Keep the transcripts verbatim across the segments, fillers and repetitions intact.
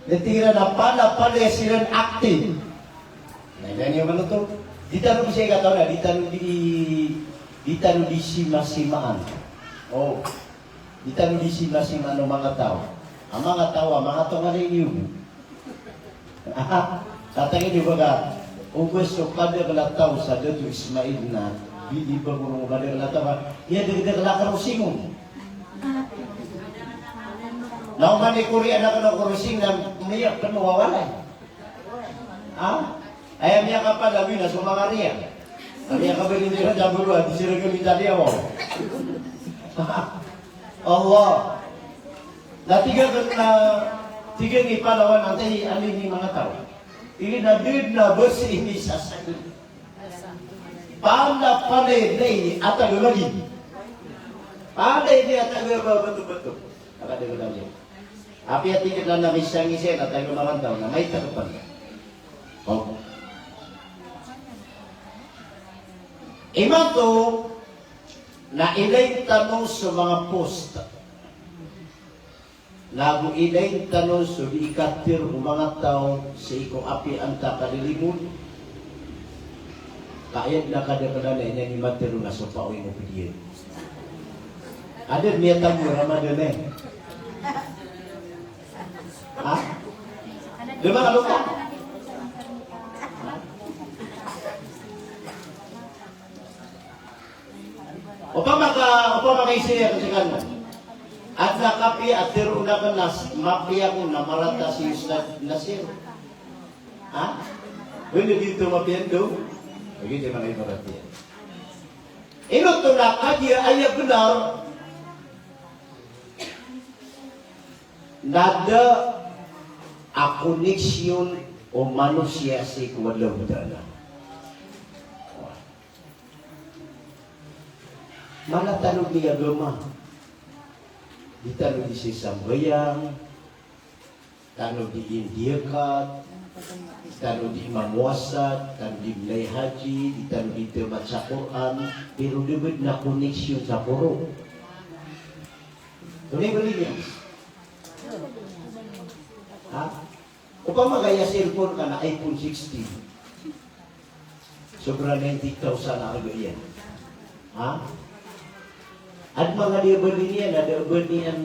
Di tig iran a palapalaya siran active. Na ilay niyo man oto. Di tano di siya ikataw na, di tano di, di tano di simasimaan. O. Di tano di simasimaan o manga taw. A manga taw a manga taw a niyo. Tatangin iyo baga, o ba so kadakl a taw sa Dato Ismail na, di, di ba ko ron kadakl a taw, a, iya dagdag a lakar o singon. Na oman i koriyan akn a korosing na miyakn o wawalay. Ha? Aya miyakapalabi na so manga riya. Aya miyakabali niyo na dabolo a di siran kami tadi awaw. Allah. Na tig akn na, tig akn i palawan antai alin i manga taw. Tig iyan a di na bs ini sasagn. Palapalaya ini a taga lagi. Palaya ini a taga ba, bto-bto. Taga dagdag a lagi. Apiya tig iyan a misa-ngisa na taga marantaw na maita ka pn. O. Imanto na ilay tano so manga post. Nago ilay tano so di ikatharo o manga taw sii ko apiya antaa ka lilimon. Ka aya dn a kadaklan a iniyan i matharo na so paoy mo pd iyan. Adn miyatamo Ramadan, e? Ha? Di ba kaloka? Opama ka, opama ka isaya ko sii kano. Adn a kapiya a tharoon akn a mapiya ko na marata si Ustadh Nasir. Ha? Bnar dito mapiya ndo. Bnar dito mapiya ndo. Ino oto na kagiya aya bnar na da a koneksyon o manosiya sii ko Allahu Ta'ala. Mala tano di agama, di tano di sisambayang, tano di indiyakat, tano di mamowasa, tano di mlay haji, di tano di thamat sa Qur'an, pero da bnar a koneksyon sa poro. Tonaa i bali niyan? Ha? Opama ka aya cellphone ka na iPhone sixteen. Sobra ninety thousand a arga iyan. Ha? Adn manga di a bali niyan, na da a ba niyan,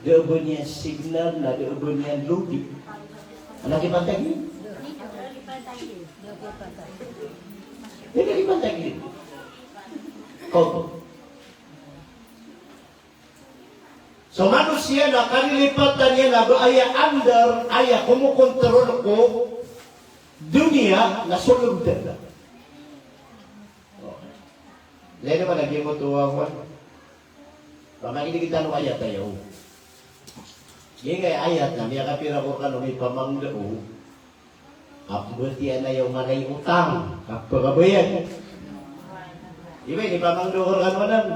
da a ba niyan signal, na da a ba niyan loading. Adn a kipantag iyan? Adn a kipantag iyan. Kaw. So manosiya na kalilipatan iyan a ba aya andar, aya komokontrol ko doniya na so logdana. Lagid man a giyangkoto a kowan. Pamakinig tano ayat aya o. Giyangkai ayat na miyakapira ko kano mipamangndao. Kapmbatiya na aya o mala i otang, kapakabayad. Di ba ini pamangndao ko rkano anan?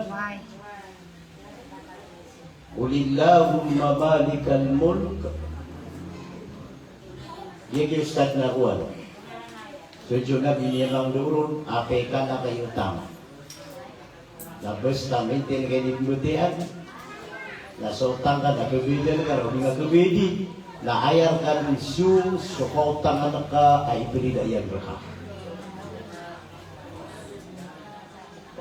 Qulillahumma malikal mulk. Iya ki ustadh na kowan. So Nabi miyamangndao ron, apiya kna ka i otang. Na basta mintin ka ini pmbatiyaan. Na so otang ka na kabayadan ka, na o di nga kabayadi, na aya rka dn so, so kaotangan ka a iprida iyan rka.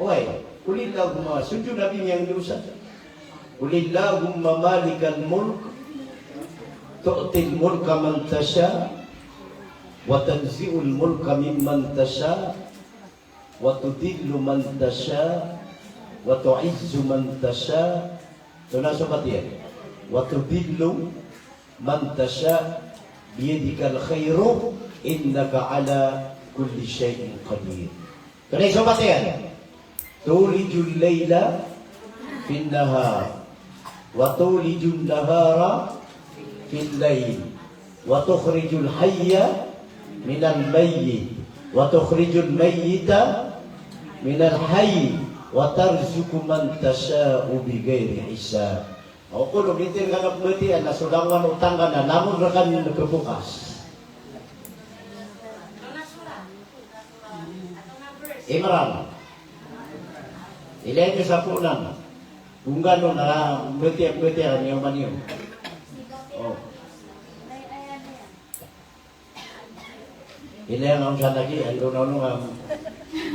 Oway, qulillahumma, so Nabi miyangndao sa. Qulillahumma malikal mulk, tu'til mulka man tasha, wa tanzi'ul mulka mimman tasha, wa tudhillu man tasha, wa tu'izzu man tasha. Tonaa so pat iyan? Wa tudhillu man tasha, biyadikal khairu, innaka ala kulli shay'in qadir. Tonaa so pat iyan? Tulijul layla fin nahar, wa tulijun nahara fil layl, wa tukhrijul hayya minal mayyit, wa tukhrijul mayyita minal hayy, wa tarzuqu man tasha'u bighairi hisab. O, kolo mintin ka na pmbatiyaan na so langowan o otang ka na langon rka dn khapokas. Imran. Ilay niyo sa poon. Bonggan on na mbatiya, mbatiya niyo man iyo. O. Ilaya nga on sa lagi, ando na ono nga,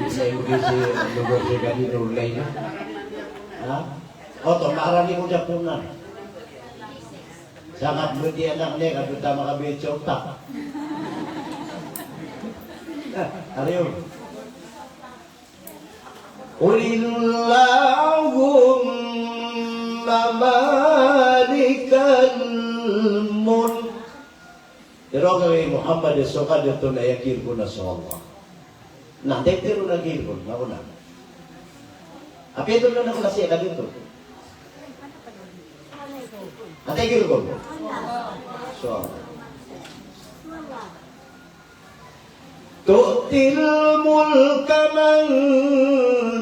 isa yung bisi, lugar si Gadi Nurlay na. Ha? Oto, maarani ko dyan po na. Sangap mo di anak niya, kadota makabiyat sa otak. Ariyo. قل اللهم مالك الملك. Tero ka, hay Muhammad, so kadato na aya girgon na so Allah. Na, tero na girgon, na ko na. Apiya to na ko na siya kadato. Ata girgon. So Allah. تؤتي الملك من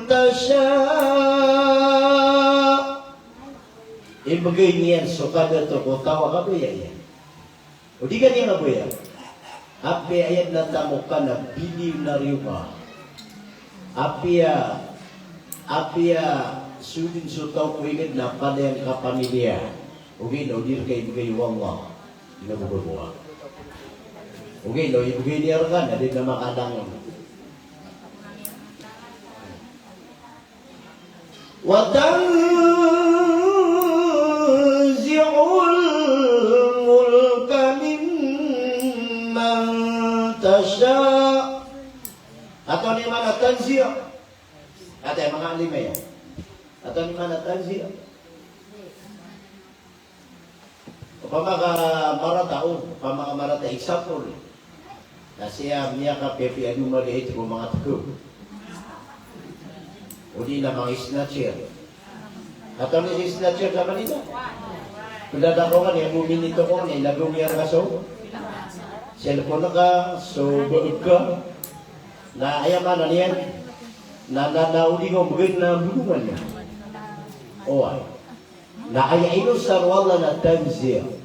تشاء. Ibgay niyan so kadato ko taw a kabaya iyan. O di ka niyan kabaya. Apiya aya na tamok ka na bilyonaryo ka. Apiya, apiya so dn so taw ko ingd na palaya ngka pamilya. Ogaid na o di rka ibgay o Allah. Di na bo baboa. Ogaid na o ibgay niyan rka na di na makalangon. وتنزع الملك ممن تشاء. Antonaa i maana tanzi'? Ata manga alim aya. Antonaa i maana tanzi'? Opama ka marata, o, opama ka marata, example. Na siya miyakapiyapiya a doma di ito ko manga tgo. O di na manga snatcher. Antonaa i snatcher sa Manila? Pndada ko ngka niyan, bo minito ko ngka niyan, lagom iyan rka so cellphone ka, so bag ka. Na aya maana niyan, na, na, na o di ko bgan na bolongan iyan. Oway. Na aya inosar o Allah na tanzi'.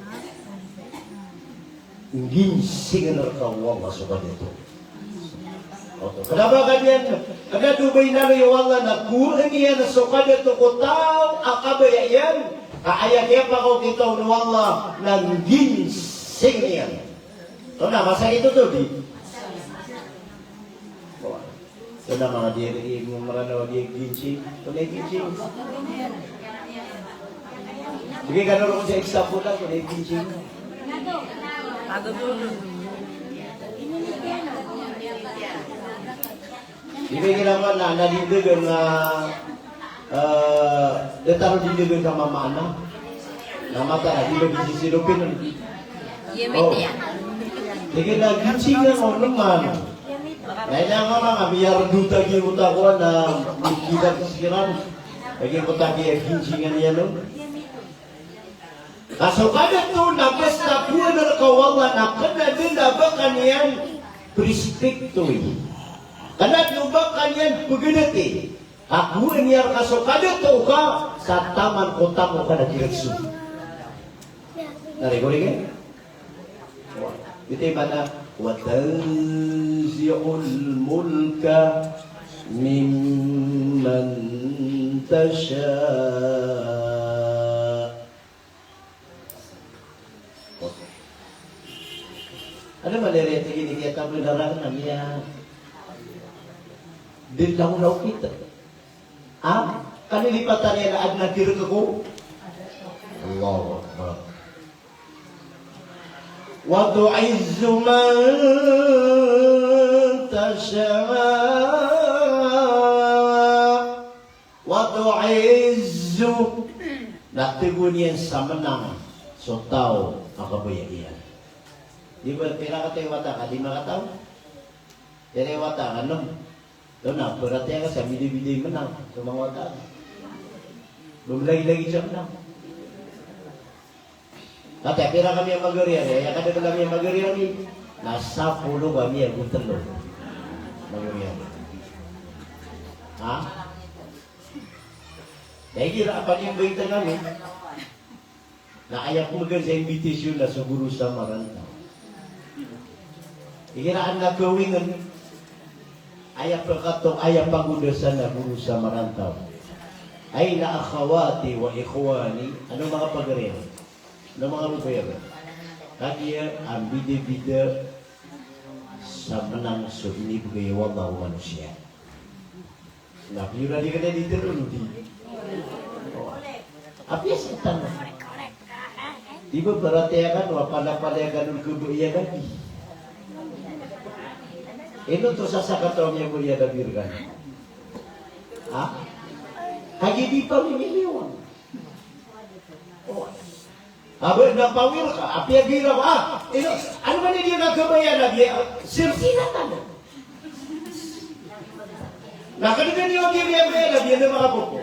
Ngginsingn rka o Allah so kadato. Oto. Kna ba ka niyan, kna o ba inaloy o Allah na kowaan iyan so kadato ko taw a kabaya iyan, ka aya kiyapakaokit on o Allah na ngginsingn iyan. Oto na, masakit oto, di? Oway. Ito na manga di, di, di, manga Mranaw a di ginsing. Ito na ginsing. Sige, kano ron sa example lang, ito na ginsing. Sige, kailangan na, na di dn, ah, Eh, datar o di dn ka mamaana. Na mataan a di ba di sisirupin. O. Tig iyan a ginsing iyan on man. Na aya nga manga miyardo ta giyangkoto a kowan a mikidar siran. Giyangkoto a ginsing iyan on. Ka so kadato na basta kowaan rka o Allah na kna dn a ba ka niyan prispiktowi. Kna dn a ba ka niyan pgdati. Ka kowaan iyan rka so kadato ka sa taman ko tamok ka na girgso. Na rigorigor. Ito i maana, wa tanzi'ul mulka mimman tasha'. Ano man iri tig iyan, kiyatabenaran na miya. Di langon a okit. Ha? Kalilipatan iyan a adn a girgso ko. Allahu Akbar. Wa tu'izzu man tasha'. Wa tu'izzu. Na tgoon iyan sa mnang so taw a kabaya iyan. Di ba, pira kataw i wata ka, lima kataw? Pira i wata ka, nem. Ito na, paratiyaya ka sa bidabida i mnang so manga wata ka. Ba mlagilagid sa mnang. Ati, pira kami a magariyari, aya kadakl ami a magariyari, na sapolo kami ago tlo. Magariyari. Ha? Aya igira a panimbay tano ami. Na aya pmbgan sa invitation na so goro sa marantaw. Igira adn a kawingn, aya pkatoon, aya pagodasan na goro sa marantaw. Ayna akhawati wa ikhwani? Ano manga pagari? Ano manga babayaan? Kagiya a mbidabida Sa menang so inibegay o Allah o manosiya. Na piyo na di ka na di tero di. Apiya setan. Di ba paratiyaya kano a palapalaya kano kebaya Nabi? Ino oto sa sakataw a miyabaya Nabi rekano? Ha? Kagiya di pamimiliwan. O. Aba na pawir ka, apiya gira, ah, ino, ano man i di na kebaya Nabi, ah, sir sila tano. Na kena niyo di kebaya Nabi, ano makapopo?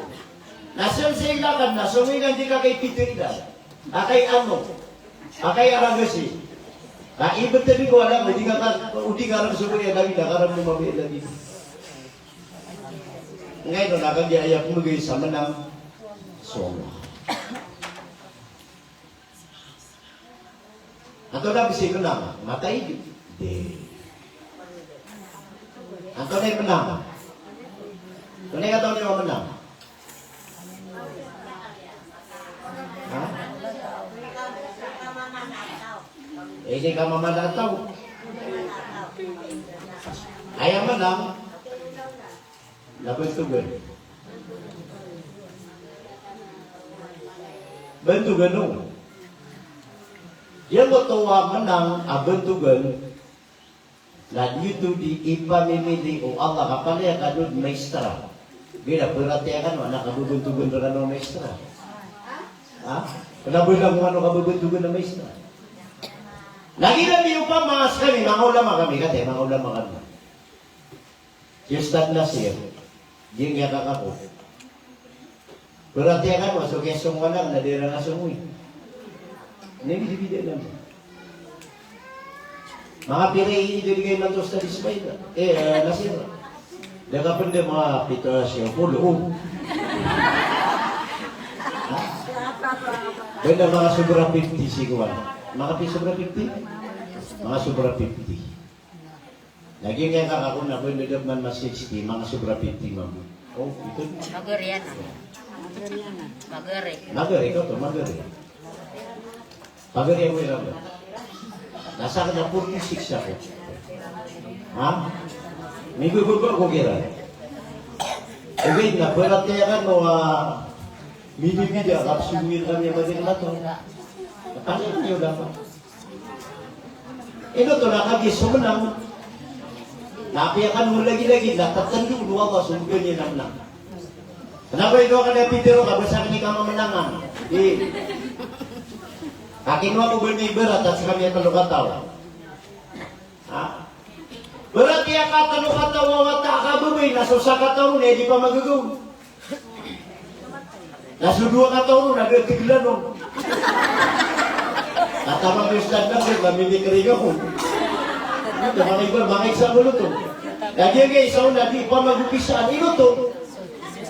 Na sir sila kan, na so minan di ka kay pito ida. Akay ano? Akay aragasi. Na ibet tadi ko alam, di ka ka, di ka alam so kebaya Nabi, na karam mo mabaya Nabi. Ngayon, na kagiya aya ko lagay sa menang. So Allah. Antonaa bes i menang? Matay di. Di. Antonaa i menang? Antonaa i katawan iyo a menang? Ha? Ini kamamala taw. Aya menang. Na bentogan. Bentogan o. Giyangkoto a menang a bentogan, na giyoto di ipamimili o Allah ka palaya kano maistra. Bila paratiyaya kano a na kabebentogan rekano maistra. Ha? Kena bala ko ano kabebentogan a maistra. Lagi na di opama sekami, manga ulama kami, kataya manga ulama kami. Si Ustadh Nasir, di ngka kakako. Paratiyaya kano a so kiyasong o anak na di ran kasong i. Na bida-bida naman. Manga pira i di kagiya imanto Ustadh Ismail, eh, eh, Nasir. Da ka penda manga pito a siya polo. Ha? Penda manga sobra fifty si kowan. Manga pi sobra fifty? Manga sobra fifty. Lagi ngka kakako na ba, na da man mas sixty, manga sobra fifty mambo. O, ito. Magari yan. Magari. Magari ka oto, magari. Magari ako iran ba. Na sakn na forty-six ako. Ha? Mibebeba ako kiran. Ogaid na paratiyaya kano a mibibida, kapsugwir kami a madakl a taw. Paratiyaya kano a Ino oto na kagiya so menang. Na apiya kano lagid-lagid na tatandon o Allah so mbgan iyan a menang. Kena ba ino ka da pitharo ka ba sakn i kamamenangan. Di. Ka kinowa ko ba ini ibarat a sekami a telo kataw. Ha? Ibarat iyan ka telo kataw a wata a kababay na so sakataw ron na di pamagagaw. Na so dowa kataw ron na da tiglan on. Kataman ko Ustadh Nasir na minikring ako. Ito, manga iba, manga example oto. Na giyangkai isa on na di pamagopisaan, ino oto?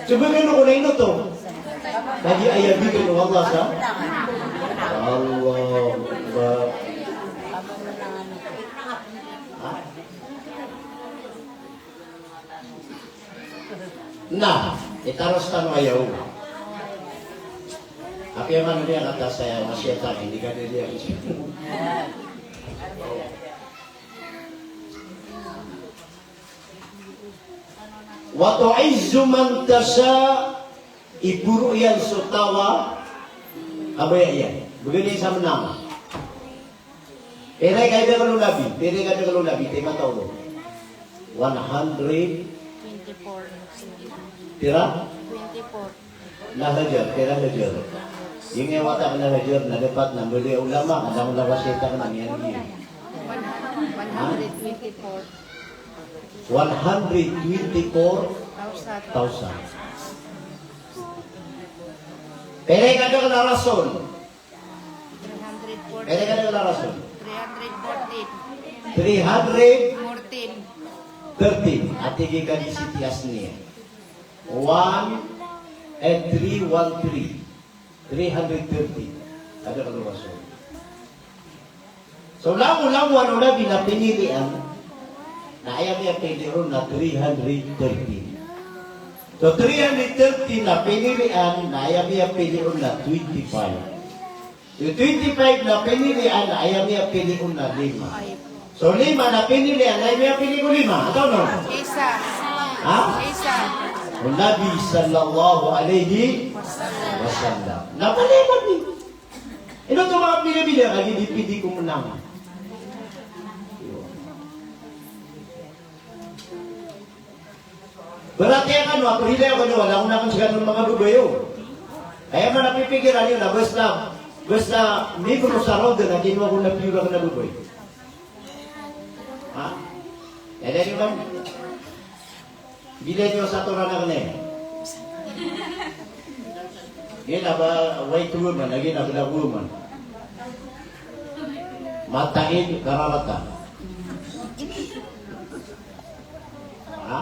Sabaad ko na ino oto. Kagiya aya bgan o Allah sa. Allahu Akbar. Ha? Na, itaros tano aya o. Apiya man di a kata saya masiyatan, hindi ka di a. Wa tu'izzu man tasha, iporo iyan so taw a kabaya iyan. Bgan iyan sa menang. Pira i kadakl o Nabi, pira i kadakl o Nabi, tig iyan a taw o. One hundred. Twenty-four. Pira? Twenty-four. Na hajar, pira hajar? Giyangkai a wata a na hajar, na dapat na mbaloy a ulama, ka da ko na wasiyatan a niyan di. One hundred twenty-four. One hundred twenty-four thousand. Pira i kadakl a Rasul? Three hundred fourteen. Pira i kadakl a Rasul? Three hundred fourteen. Three hundred? Fourteen. Thirteen. A tig i ka di siti asniya. One, eh, three one three. Three hundred thirteen. Kadakl o Rasul. So langolangowan o Nabi na pinilian, na aya miyapili ron na three hundred thirteen. So three hundred thirteen na pinilian, na aya miyapili ron na twenty-five. So twenty-five na pinilian, na aya miyapili ron na lima. So So lima na pinili, antai miyapili ko lima? Antonaa? Isa. Ha? Isa. O Nabi sallallahu alaihi wasallam. Na palima di. Ino to manga pili-pili, lagid i pidi ko menang. Berarti kano, a pagilay kano, wala ko na kan sekano manga babay. Aya man a pipikiran iyo na basta, basta mibro sa road na kinowa ko na piyora ko na babay. Ha? Aya di man. Bilay iyo sa toran a kene. Gina ba white woman, lagi na black woman. Mataid kararatan. Ha?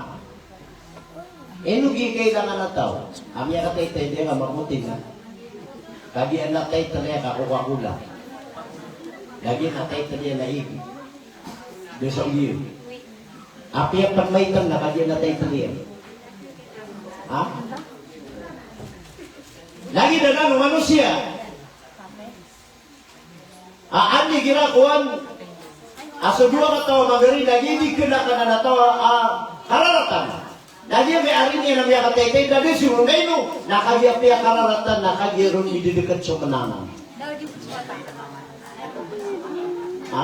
Ino gi kailangan a taw a miyakataytay iyan ka makotin na. Kagiya na taytay iyan ka Coca-Cola. Kagiya na taytay iyan na ig. Dosa iyo. Apiya pn maitng na kagiya na taytay iyan. Ha? Lagid anan o manosiya. A, anda igira kowan a so dowa kataw a magari, lagid i kena kanan a taw a kararatan. Lagid i ari niyan a miyakataytay, lagid i siro na ino, na kagiya piyakararatan, na kagiya ron midedeket so menang. Ha?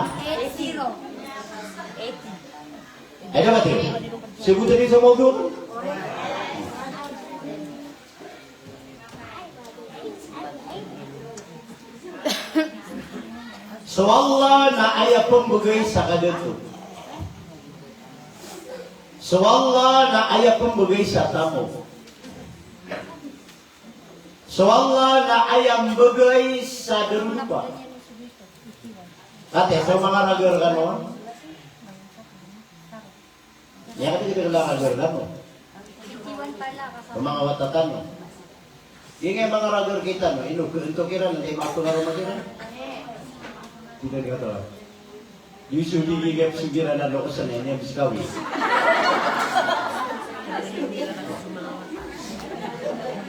Ay, dapat iyo. Sabotan iyo so mawdu. So Allah na aya pembegay sa kadato. So Allah na aya pembegay sa tamok. So Allah na aya mbegay sa daropa. Kati, so manga raga rekano. Aya kati, kati, raga rekano. So manga wata tano. Ingay manga raga rekitano, ino, ento kiran, aya mapengaroma kiran. Tidak dikatakan. Di so di gigap so kiran a lokosan iyan, iyan bes kawi.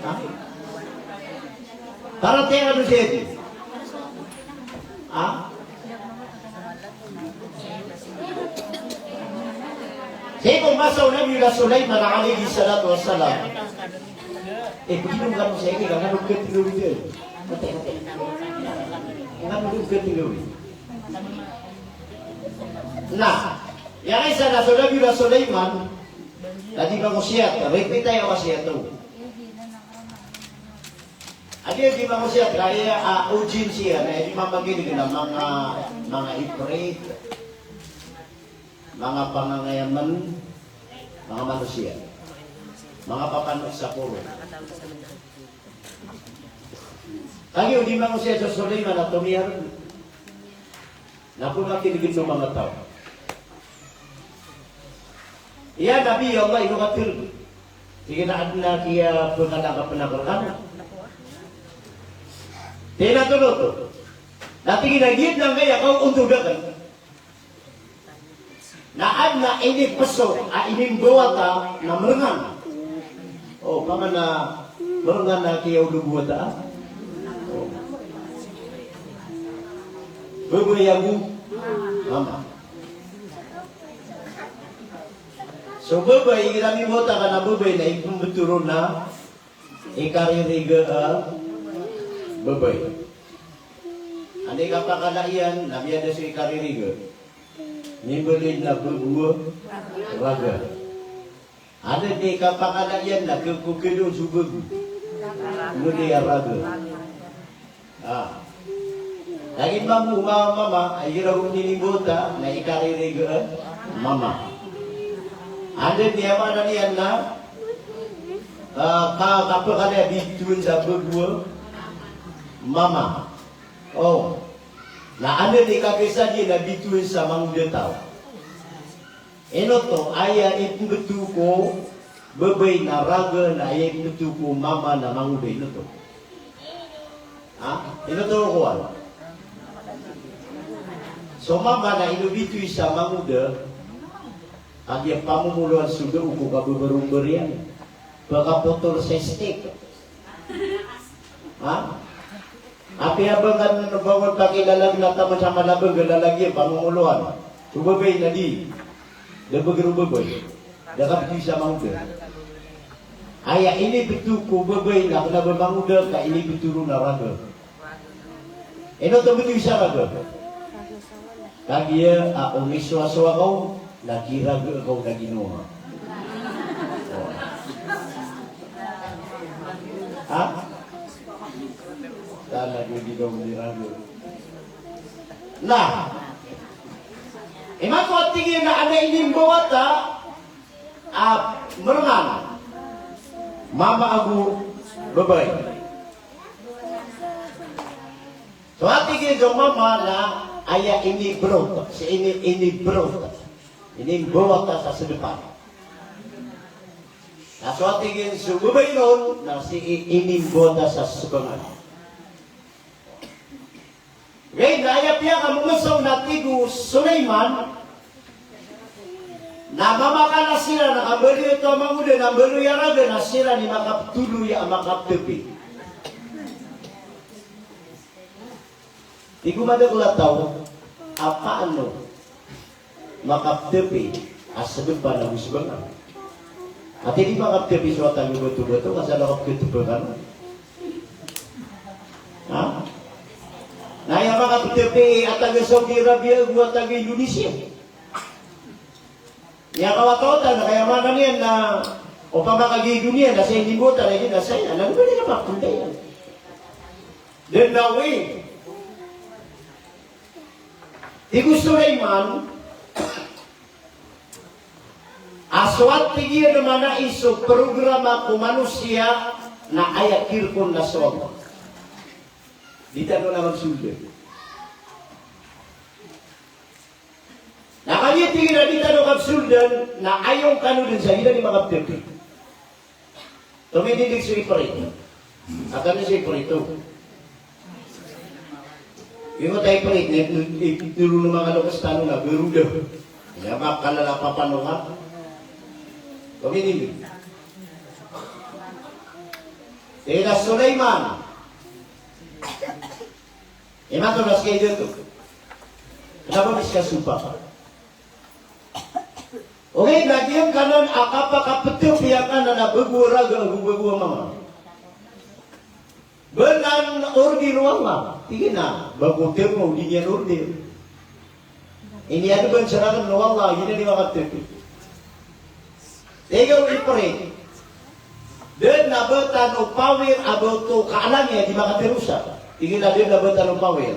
Ha? Para tera do sedi. Ha? Sii ko masa o Nabi Sulaiman alayhis salatu wassalam. Eh, pagino kano sii, kano kano kano kano kano kano kano. Na, aya isa na so Nabi Sulaiman, na di mangosiyat, ripitay a wasiyat o. Adi, di mangosiyat, kaya, ah, ujin siya, na di mamakinig na manga, manga ifrit, manga pangangayaman, manga manosiya, manga papanok sa poro. Kagiya o di mangosiyat so Sulaiman a tomiyar. Na pemakinegen o manga taw. Iya Nabi Allah, ino katharo. Tig iyan a adn a kiyapengalangkap aken rekano. Tig iyan a toloto. Na tig iyan a giya dn angkaya kaontod aken na adn a inipeso a inimbawata na merengan. O, paman a merengan a kiyaolog o wata. O. Babay ago mama. So babay, igira mimbawata ka na babay na ipembeto ron na ikaririga a babay. Anda i kapakala iyan na miyada so ikaririga. Mimbaloy na bago a raga. Anda i kapakala iyan na kekokelo so bago. Modi a raga. Ah. Lagid mambo, ma-, mama, igira ko inimbawata na ikaririga a mama. Anda i aya maana niyan na, ah, ka-, kapakala iyan bitowan sa bago a mama. O. Na anda i kakisa niyan na bitowan sa mangoda taw. Ino oto, aya ipembeto ko babay na raga, na aya ipembeto ko mama na mangoda, ino oto? Ha? Ino oto kowan? So mama na ino bitowi sa mangoda, kagiya pamomoloan so dao ko kababarombar iyan. Pekapotol sa stick. Ha? Apiya ba ngka bangon pakilalag na taman sa malabag a lalag iyan, pamomoloan. So babay na di, da bgr o babay, da kabtowi sa mangoda. Aya inibto ko babay na kna ba mangoda ka inibto ron a raga. Ino tmbtowi sa raga? Kagiya a o misowasowa kaw na kiraga kaw na ginawa. Ha? Talaga di daw di raga. Na, imanto a tig iyan a anda inimbawata a mrngan, mama ago babay. So a tig iyan so mama na aya inibrot, si ini, inibrot, inimbawata sa sdpan. Na so a tig iyan so babay ron na si i-, inimbawata sa sbangan. Ogaid na aya piyakamomosong na tig o Sulaiman na mamakala siran a kambaloy oto a mangoda na mbaloy a raga na siran i makaptoloy a makaptpi. Tig o madakl a taw a paano makaptpi a sdpan ago sbangan. Ati di makaptpi so atag a bato-bato, ka sa makaptpi kano. Ha? Na aya makaptpi a taga Saudi Arabia ago a taga Indonesia. Aya kawatawatan, na kaya maana niyan na opama ka giya doniya na saya inimbawata, na giya na saya, na lagid iyan a pakonday iyan. Then now, eh, Tig o Sulaiman a so a tig iyan a manay so programa ko manosiya na aya kirkon na so Allah. Di tano na magsoldan. Na kagiya tig iyan a di tano kapsoldan na aya on kano dn sa giyanan i makaptpi. Tomindig so iprit. Atan so iprit oto. Ingot a iprit, na iprit, iprit o manga loks tano na Garuda. Aya makalala a papanongan. Tomindig. Tig iyan a Sulaiman. Imanto na ska i dato. Kna ba mi ska sopak. Ogaid na giyangkanan a kapakaptpi angkanan a bago a raga ago bago a mama. Ba nan order o Allah? Tig iyan a ba ko tharoa o di niyan order. Iniyadban sa rakn o Allah, giyanan i makaptpi. Tig o iprit, da dn a ba tano power a ba oto kaalang iyan di makatharoa sa. Tig iyan a da dn a ba tano power.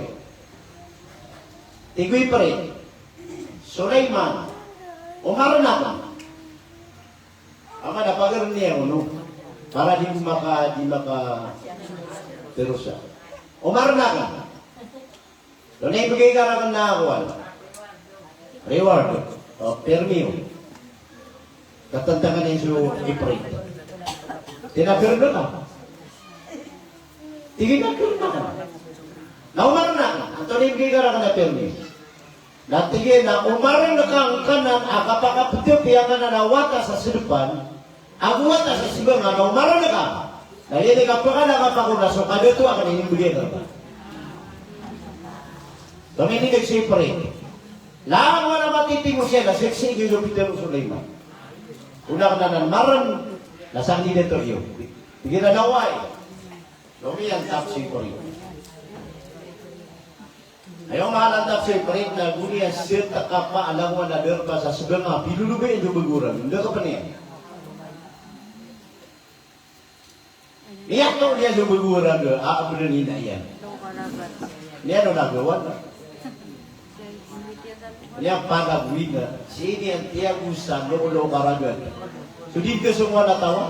Tig o iprit, Sulaiman, omarn akn. Aya maana, pagarn iyan on, para di maka, di makatharoa sa. Omarn akn. Ino i bgay ka rakn a kowan? Reward. O, permiyo. Katantangan iyan so iprit. Tig iyan a karn ka. Tig iyan a karn ka. Na omarn akn. Antonaa i bgay ka rakn a permiyo? Na tig iyan a omarn ka angkanan a kapakaptpi angkanan a wata sa sdpan ago wata sa sbangan, na omarn ka. Na aya di kapakala ka pako na so kadato akn inimbgay ka. Tomindig so iprit. Langon a matitimo siya na siksi giya so pitharo o Sulaiman. Ona akn anan marn, na sangni dato iyo. Tig iyan a oway. Lomiyan tap so iprit. Aya maana tap so iprit na go niyan sktaka pa a langowan a darpa sa sbnga, pilolobay iyan so bago a raga, da kapn iyan. Miyatoon iyan so bago a raga, a, a bnn ina iyan. Niyan on a gawan. Niyan panagoy na, sii niyan tiyago sa lolok a raga. So di kasongowan a taw a.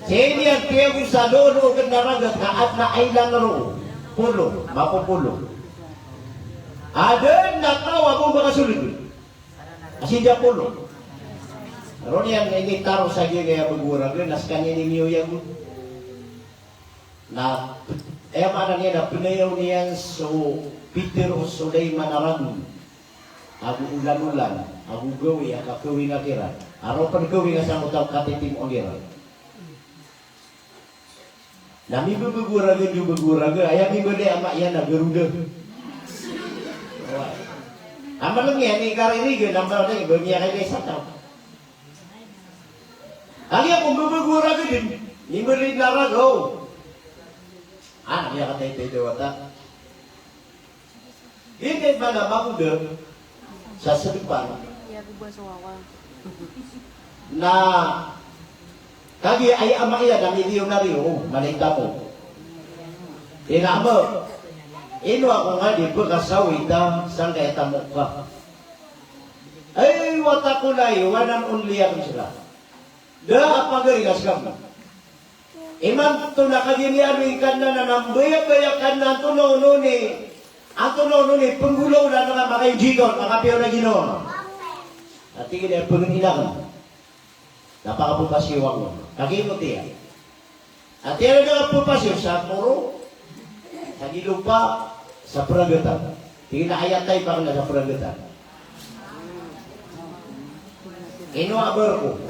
Sii niyan tiyago sa lolok a raga, ka adn a ilang roo. Polo, mapopolo. Adn a taw a bo makasold. Asi dn a polo. Roo niyan initaro sa giyangkaya bago a raga, na skaniyan i miyoyago. Na, aya maana niyan na pnayaw niyan so pitharo o Sulaiman a ragon, ago olan-olan, ago gawii a kakawinga kiran. A roo pn kawinga sangkoto a katitimoon iran. Na mibabago a raga, mibabago a raga, aya mimbaloy a ama iyan na Garuda. Oway. Amal nga ni karirigan, amal nga ba niya kay sa taw. Agi ako mbabago a raga dn, ni mbarid na raga o. Anak niya katay-tay dawata. Hindi ba na makuda sa sdpan. Na Kagiya aya ama iyan a milyonaryo, o, malita ko. Ina ama, ino ako nga di pkasawita sangkaya tamok ka. Ay, wata ko na iyo, one and only ako sila. Da a pagari na skam. Imanto na kagiya niyan i Kanaan a nambayabaya Kanaan, antonaa on i, antonaa on i pnggolaola na makainjikon, makapiyaw na Ginawa. Ati gini a pngngina ka. Na pakapopasiyo ako. Kagiya ino tiya. Ati iyan a da a popasiyo sa poro, sa gilopa, sa pragatan. Tig iyan a aya taypa akn na sa pragatan. Ino a barko?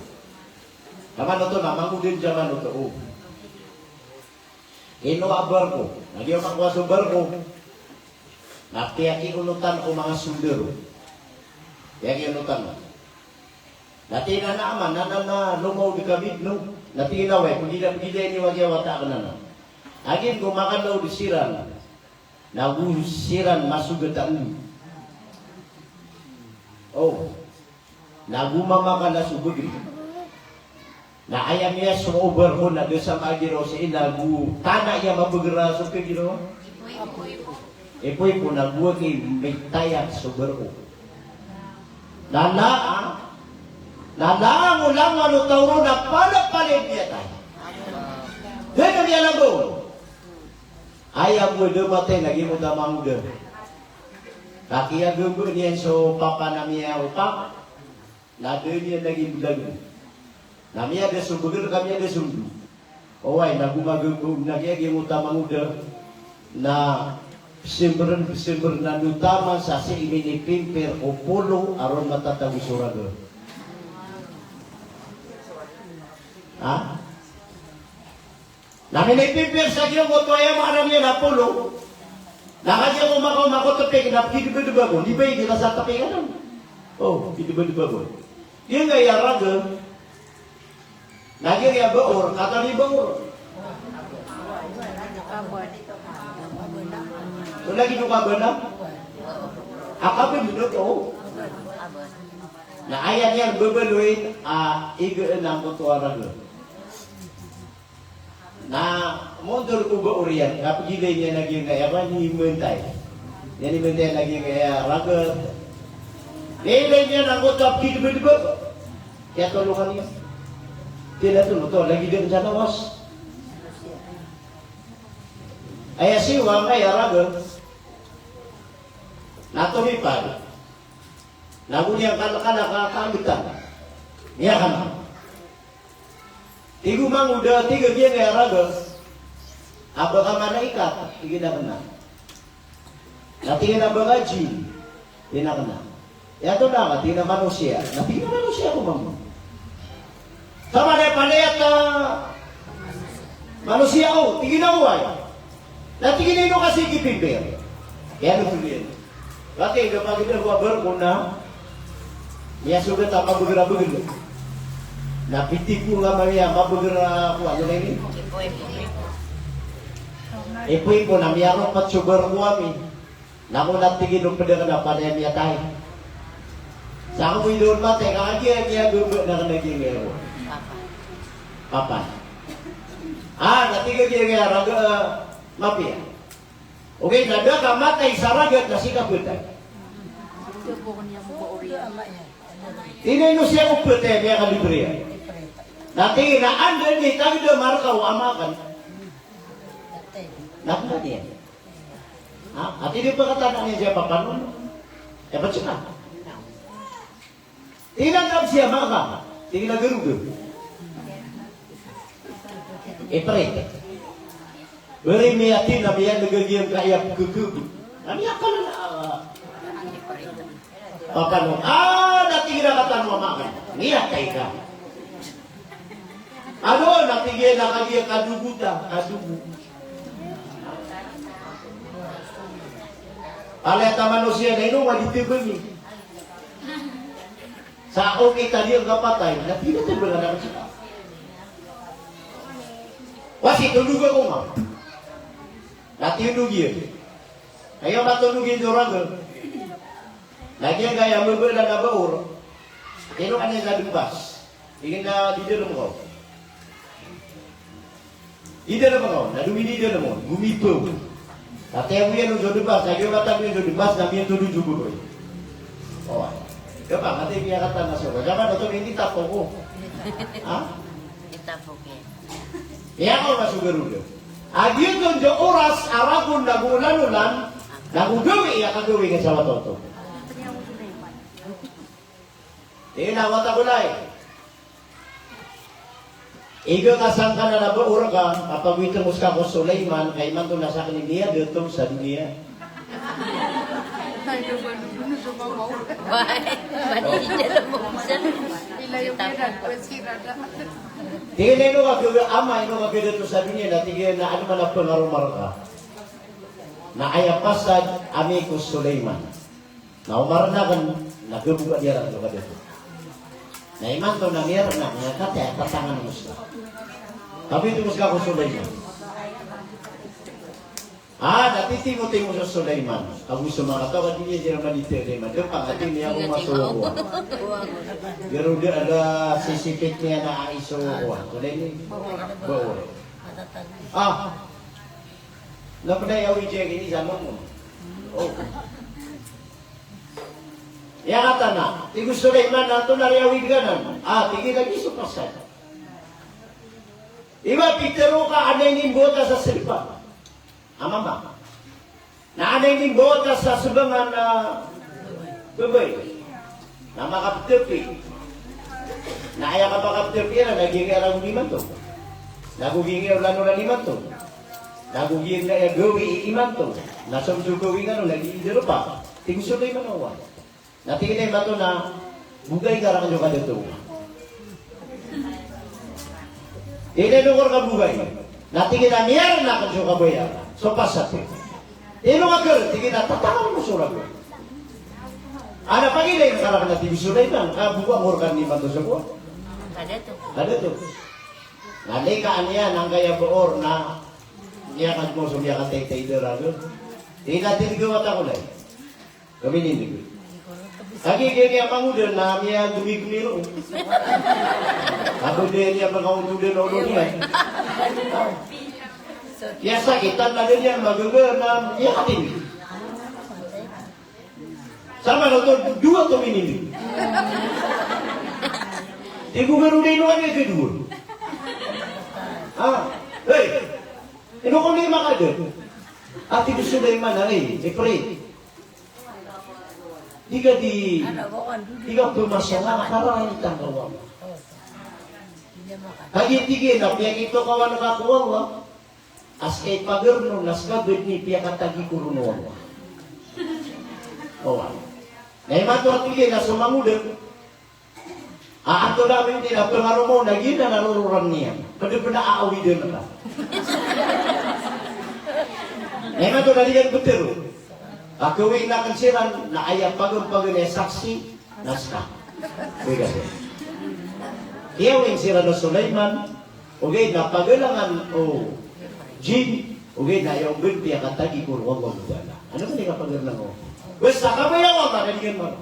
Ka manoto na mangoda dn sa manoto. O. Ino a barko? Na giya makowa so barko. Na piyakionotan ko manga sondaro. Piyakionotan. Na tig iyan a ama, na, na, na lomaod kami dn, no. Na tig iyan a, way, pgila-pgilai niyo a giya wata akn anan. Agiya go makalaod siran, na go siran masogat a olo. O. Na go mamakala so bagr. Na aya miyasowa o barko na da sa magiraw sii na go tana iyan mabagr a so kagiraw. Ipoipo na go aki mitayat so barko. Na la, na langolangon o taw ron na palapalaya miyatay. Da dn miyalabaw. Aya bo da matay na giyoto a mangoda. Ka kiyagamba niyan so papa na miyaopak. Na da niyan lagid lagid. Na miyada so bagr ka miyada so ndo. Oway, na go magamba na giya giyoto a mangoda. Na psmbrn, psmbrn na ndo taman sa sii minipimpir ko polo a ron matatago so raga. Ha? Na minipimpir sa giyoto, aya maana niyan na polo. Na kagiya ko makaoma ko tpik na pkidbdba ko, di ba ini ka sa tpik anan? O, pkidbdba ko. Giyangkaya raga. Na giyangkaya baor, katharo i baor. So lagid o kabana. A kabana oto. Na aya niyan babaloy a igaan angkoto a raga. Na mondor ko baor iyan, na pgilay niyan a giyangkaya, ba, ni Mantay. Niyan i Mantay a giyangkaya raga. Ilay niyan angkoto a pkidbdba. Kiyatolongan iyan. Kiyatolongan oto, lagid dn sa lawas. Aya siyowa angkaya raga. Na tomipad. Na go niyan kalkala ka kaagtan. Miyakana. Tig o mangoda, tig a giyangkaya raga a ba ka malaikat, tig iyan a kna. Na tig iyan a ba ka jinn, tig iyan a kna. Aya antonaa ka, tig iyan a manosiya. Na tig iyan a manosiya ako mambo. Sa palaya-palaya ta manosiya o, tig iyan a oway. Na tig iyan a ino ka sii kipimpir. Aya no tig iyan. Kati, kapagdam ko a barko na miyasogat a mabagr a bagr. Na pitipon ka mambo a mabagr a kowan, ano na ini? Ipoipo na miyaropat so barko ami. Na ko na tig iyan o pd akn a palaya miyatay. Sa ko bo i doon matay, ka kagiya miyagamba na kna giya miyaro. Papan. A, na tig a giyangkaya raga, mapiya. Okay, na da ka matay sa raga na sii ka phatay. Ino, ino siya ko phatay, miyakalibre iyan. Na tig iyan a anda ini, tagda marka o ama akn. Na kna niyan. Ha? Ati di pkatana niyan siya papan on. Aya pd saka. Tig iyan a, "Anda siya, ama ka?" Tig iyan a, "Garoga." Iparit. Bari miyati na miyaneg a giyangkaya pkhkhg. Na miyakala na, ah, papan on. Ah, na tig iyan a katano ama ka. Miyatay ka. Ano, na tig iyan a kagiya kadogo ta, kadogo. Palaya ta manosiya na ino, adi tbngi. Sa okit a di ngka patay, na pinatay bala na ka. Wasi, tondog ako nga. Na tiyondog iyan. Na aya matondog iyan so raga. Na giyangkaya mabala na baor. Ino ka niyan na dmbas. Ingd na di dalm ko. Di dalm ko, na dowi di dalm ko, gomipaw. Katiyago iyan on so dmbas, na giyoto a tago iyan so dmbas, na miyatondog so baor. O, ay. Kapa, kati miyakatan na so, kaya ka na oto, hindi tapo ko. Ha? Hindi tapo ko. Miyakaw na so Garuda. A giyoto so oras a ragon na go olan-olan, na go gawii a kagawii ngka sa wata oto. Tig iyan a wata ko lay. Igira ka sangkanan a baor ka, kapagwitng ko ska ko Sulaiman, ka imanto na sakn i miyadato sa doniya. Wai, mani diyada mo bisa. Tig iyan a ino ka gawii ama, ino ka gawii dato sa doniya, na tig iyan a ano man a pangaroma rka. Na aya pasad ami ko Sulaiman. Na omarn akn, na gabogad iyan rakn so kadato. Na imanto na miyarn akn, na kati a tatangan ko ska. Kabit ko ska ko Sulaiman. A, na titimotimo so Sulaiman. Ago so manga taw a di niyan siran manitd a Sulaiman. Dn pangati niyan ko masowa. Pero di ada sisipit niyan na aiso ko. Sulaiman. Bo. A. Na pd a aya widiya gini sa mambo. O. Aya katan a, tig o Sulaiman, antonaa i awid ka nan? A, tig iyan a giya so pasad. Iba pitharo ka, adn a inimbawata sa sdpa a mama. Na adn a inimbawata sa sbangan a babay. Na makapthapi. Na aya kapakapthapi iyan na giyangkaya ragon imanto. Na go giyangkaya olan-olan imanto. Na go giyangkaya gawii imanto. Na so gawii ngka on na giyangkaya darpa. Tig o Sulaiman a oway. Na tig iyan a imanto na bogay ka rakn so kadato. Ino ka bogay? Na tig iyan a miyarn akn so kabaya. So pasad. Ino ka kr? Tig iyan a tatangan ko so ragon. Ana pagilay ka rakn a tig o Sulaiman, ka bogay ko rka imanto so kowan. Kadato. Kadato. Na likaan iyan angkaya baor na miyakadmo so miyakataytay a ragon. Tig iyan a tig o wata ko lay. Kami nini. Lagid iyan a mangoda na miyagmigmi ron. Ago di niyan mangoda na olo niyan. Iyan sakitan na di niyan magaga na miyakatindi. Sa manoto dowa to minindi. Tig o Garuda, ino ka di dowa? Ha? Hey! Ino ka di makada? A tig o Sulaiman, ay, Ifrit. Di ka di, di ka pmasalang a kararangit angka o Allah. Kagiya tig iyan a piyakitokawan ka ko Allah a ska i pagar on, na ska badn i piyakatagi ko ron o Allah. Oway. Na imanto a tig iyan a so mangoda a antonaa i pngaroma on na giyanan a rororan iyan. Pd pn a awidan ka. Na imanto na di ka ptharo. Ka kawii akn siran na aya paganpagan a saksi na ska. Oway ka siran. Kiyawii siran o Sulaiman, ogaid na pagalangan o jinn, ogaid na aya on pn piyakatagi ko ron o Allahu Ta'ala. Ano pn i kapagalang o? Basta kabaya o Allah na di ka maro.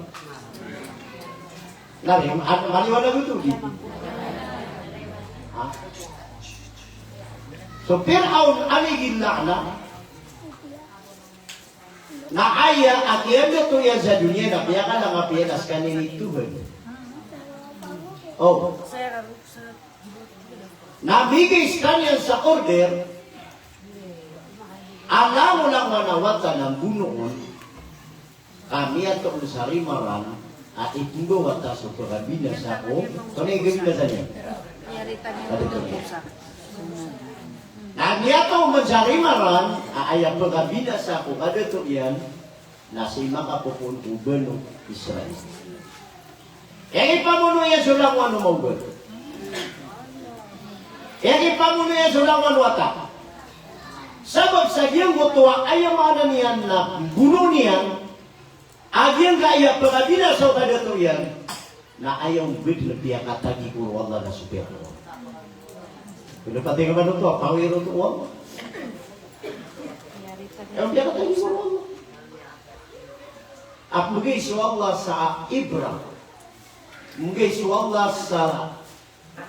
Na, mali-, maliwanag oto, di? Ha? So, Fir'aun alayhil la'nah, na aya a kiyadato iyan sa doniya na piyakalang a piya na skaniyan i Tuhan. O. Na migay skaniyan sa order a langolangon a wata na mbonoon. Ka miyatoon sa rimaran a ipmbawata so pkabinasa ko, so na ikabinasa niyan. Na miyatoon man sa rimaran a aya pkabinasa ko kadato iyan na sii makapopoon ko Banu Israil. Aya kipamono iyan so langowan o mawgat. Aya kipamono iyan so langowan o wata. Sabap sa giyangkoto a aya maana niyan na mbonoon iyan a giyangkaya pkabinasa o kadato iyan, Na aya ombed na piyakatagi ko o Allah na so piyakatagi. Kena pati ka man oto a power oto o Allah. Aya ombed piyakatagi ko o Allah. A pmbgay so Allah sa ibrah. Pmbgay so Allah sa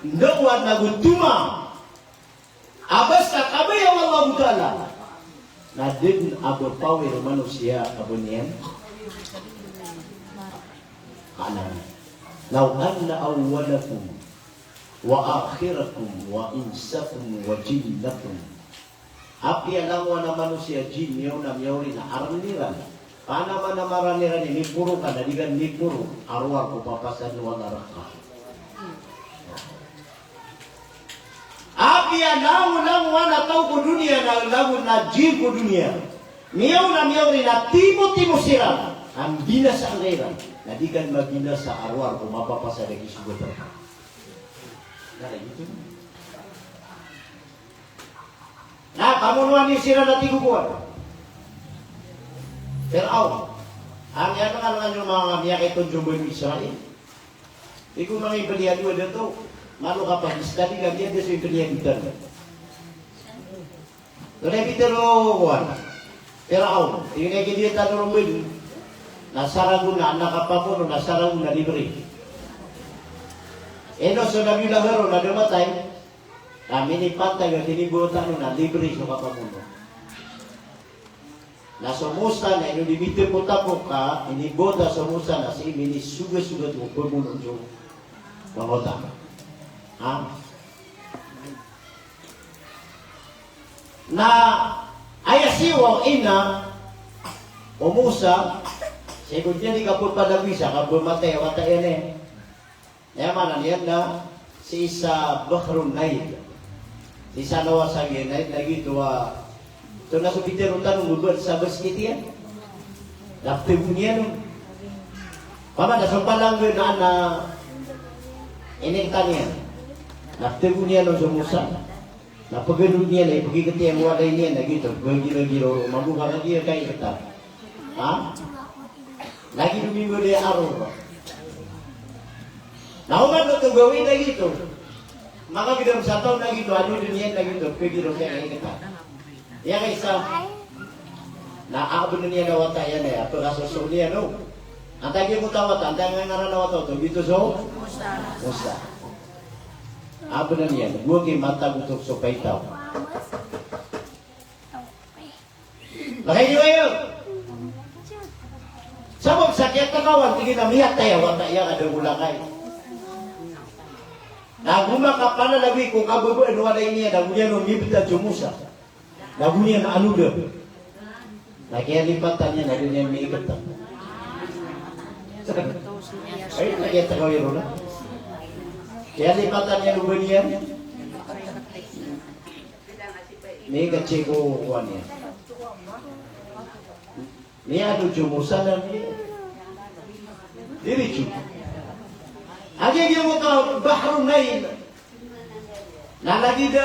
ndawa na gotoma. A ba sa kabaya o Allahu Ta'ala na da dn a ba power o manosiya a ba niyan kanan. Law anna awwalakum wa akhirakum wa insakum wa jinnakum. Apiya langowan a manosiya, jin, miyaona, miyaori na arn iran. Panamanamaran iran i miporo ka na di ka miporo a rowar ko papasaden o Allah rka. Apiya langolangowan a taw ko doniya na langon a jin ko doniya, miyaona, miyaori na timotimo siran, a mbinasa angka iran, na di ka mabinasa a rowar ko mapapasad a kisogat rka. Na kamonoan iyo siran a tig o kowan, Firaun. Aya manga, manga, manga miyakaitonjon o Bani Israil. Tig o manga ipniyado a dato, malo ka pag-study ka, miyada so ipniyado tano. Tonaa i pitharo o kowan, Firaun, tig iyan a aya kiyadiyatan o Rabbana na saragon a, na kapamono na saragon a libre. Ino so Nabiyullah Harun a da matay, na minipantag a kinibawatan on na libre so kapamono. Na so Musa na ino di mitapotapok ka inibawata so Musa na sii minisogasogat ko pamono so manga wata. Ha? Na aya siyowa o ina o Musa, sii ko diyani kapapadagoy sa kapamatay a wata iyan e. Aya maana niyan na sii sa Bahrun Nail. Sii sa lawas a Nail, lagid oto a, oto na so pitharo tano, mabaya sa basket iyan. Na pthago niyan on. Opama na so palanggan a, na iniktan iyan. Na pthago niyan on so Musa. Na pagano niyan na ipagikati iyan ko walay niyan na giyoto, pagirogiro, mambo ka kagiya kaikta. Ha? Lagid o mimbaday a aror. Na oman oto gawii na giyoto. Makagdam sa taw na giyoto, ano dn iyan na giyoto, pagiro kiya kaikta. Aya kaisa. Na abn iyan a wata iyan a, pkasoso niyan o. Antaa giyoto a wata, antaa ngaran a wata oto, giyoto so Musa. Abn iyan, gowani matagotok so paitaw. Lakay niyo aya. Sabap sa kiyatakawan, tig iyan a miyatay a wata iyan a da ngolakay. Na go makapanalagoy ko kababaan o walay niyan, na go niyan on mibtad so Musa. Na go niyan anoda. Na kiyalipatan iyan a da niyan miikta. Ay, na kiyatakaw iyan on a. Kiyalipatan iyan o ba niyan. Miikta ko kowan iyan. Miyaadn so Musa na mi-, diritso. Agi, agi mo ka Bahrun Nail. Na lagid a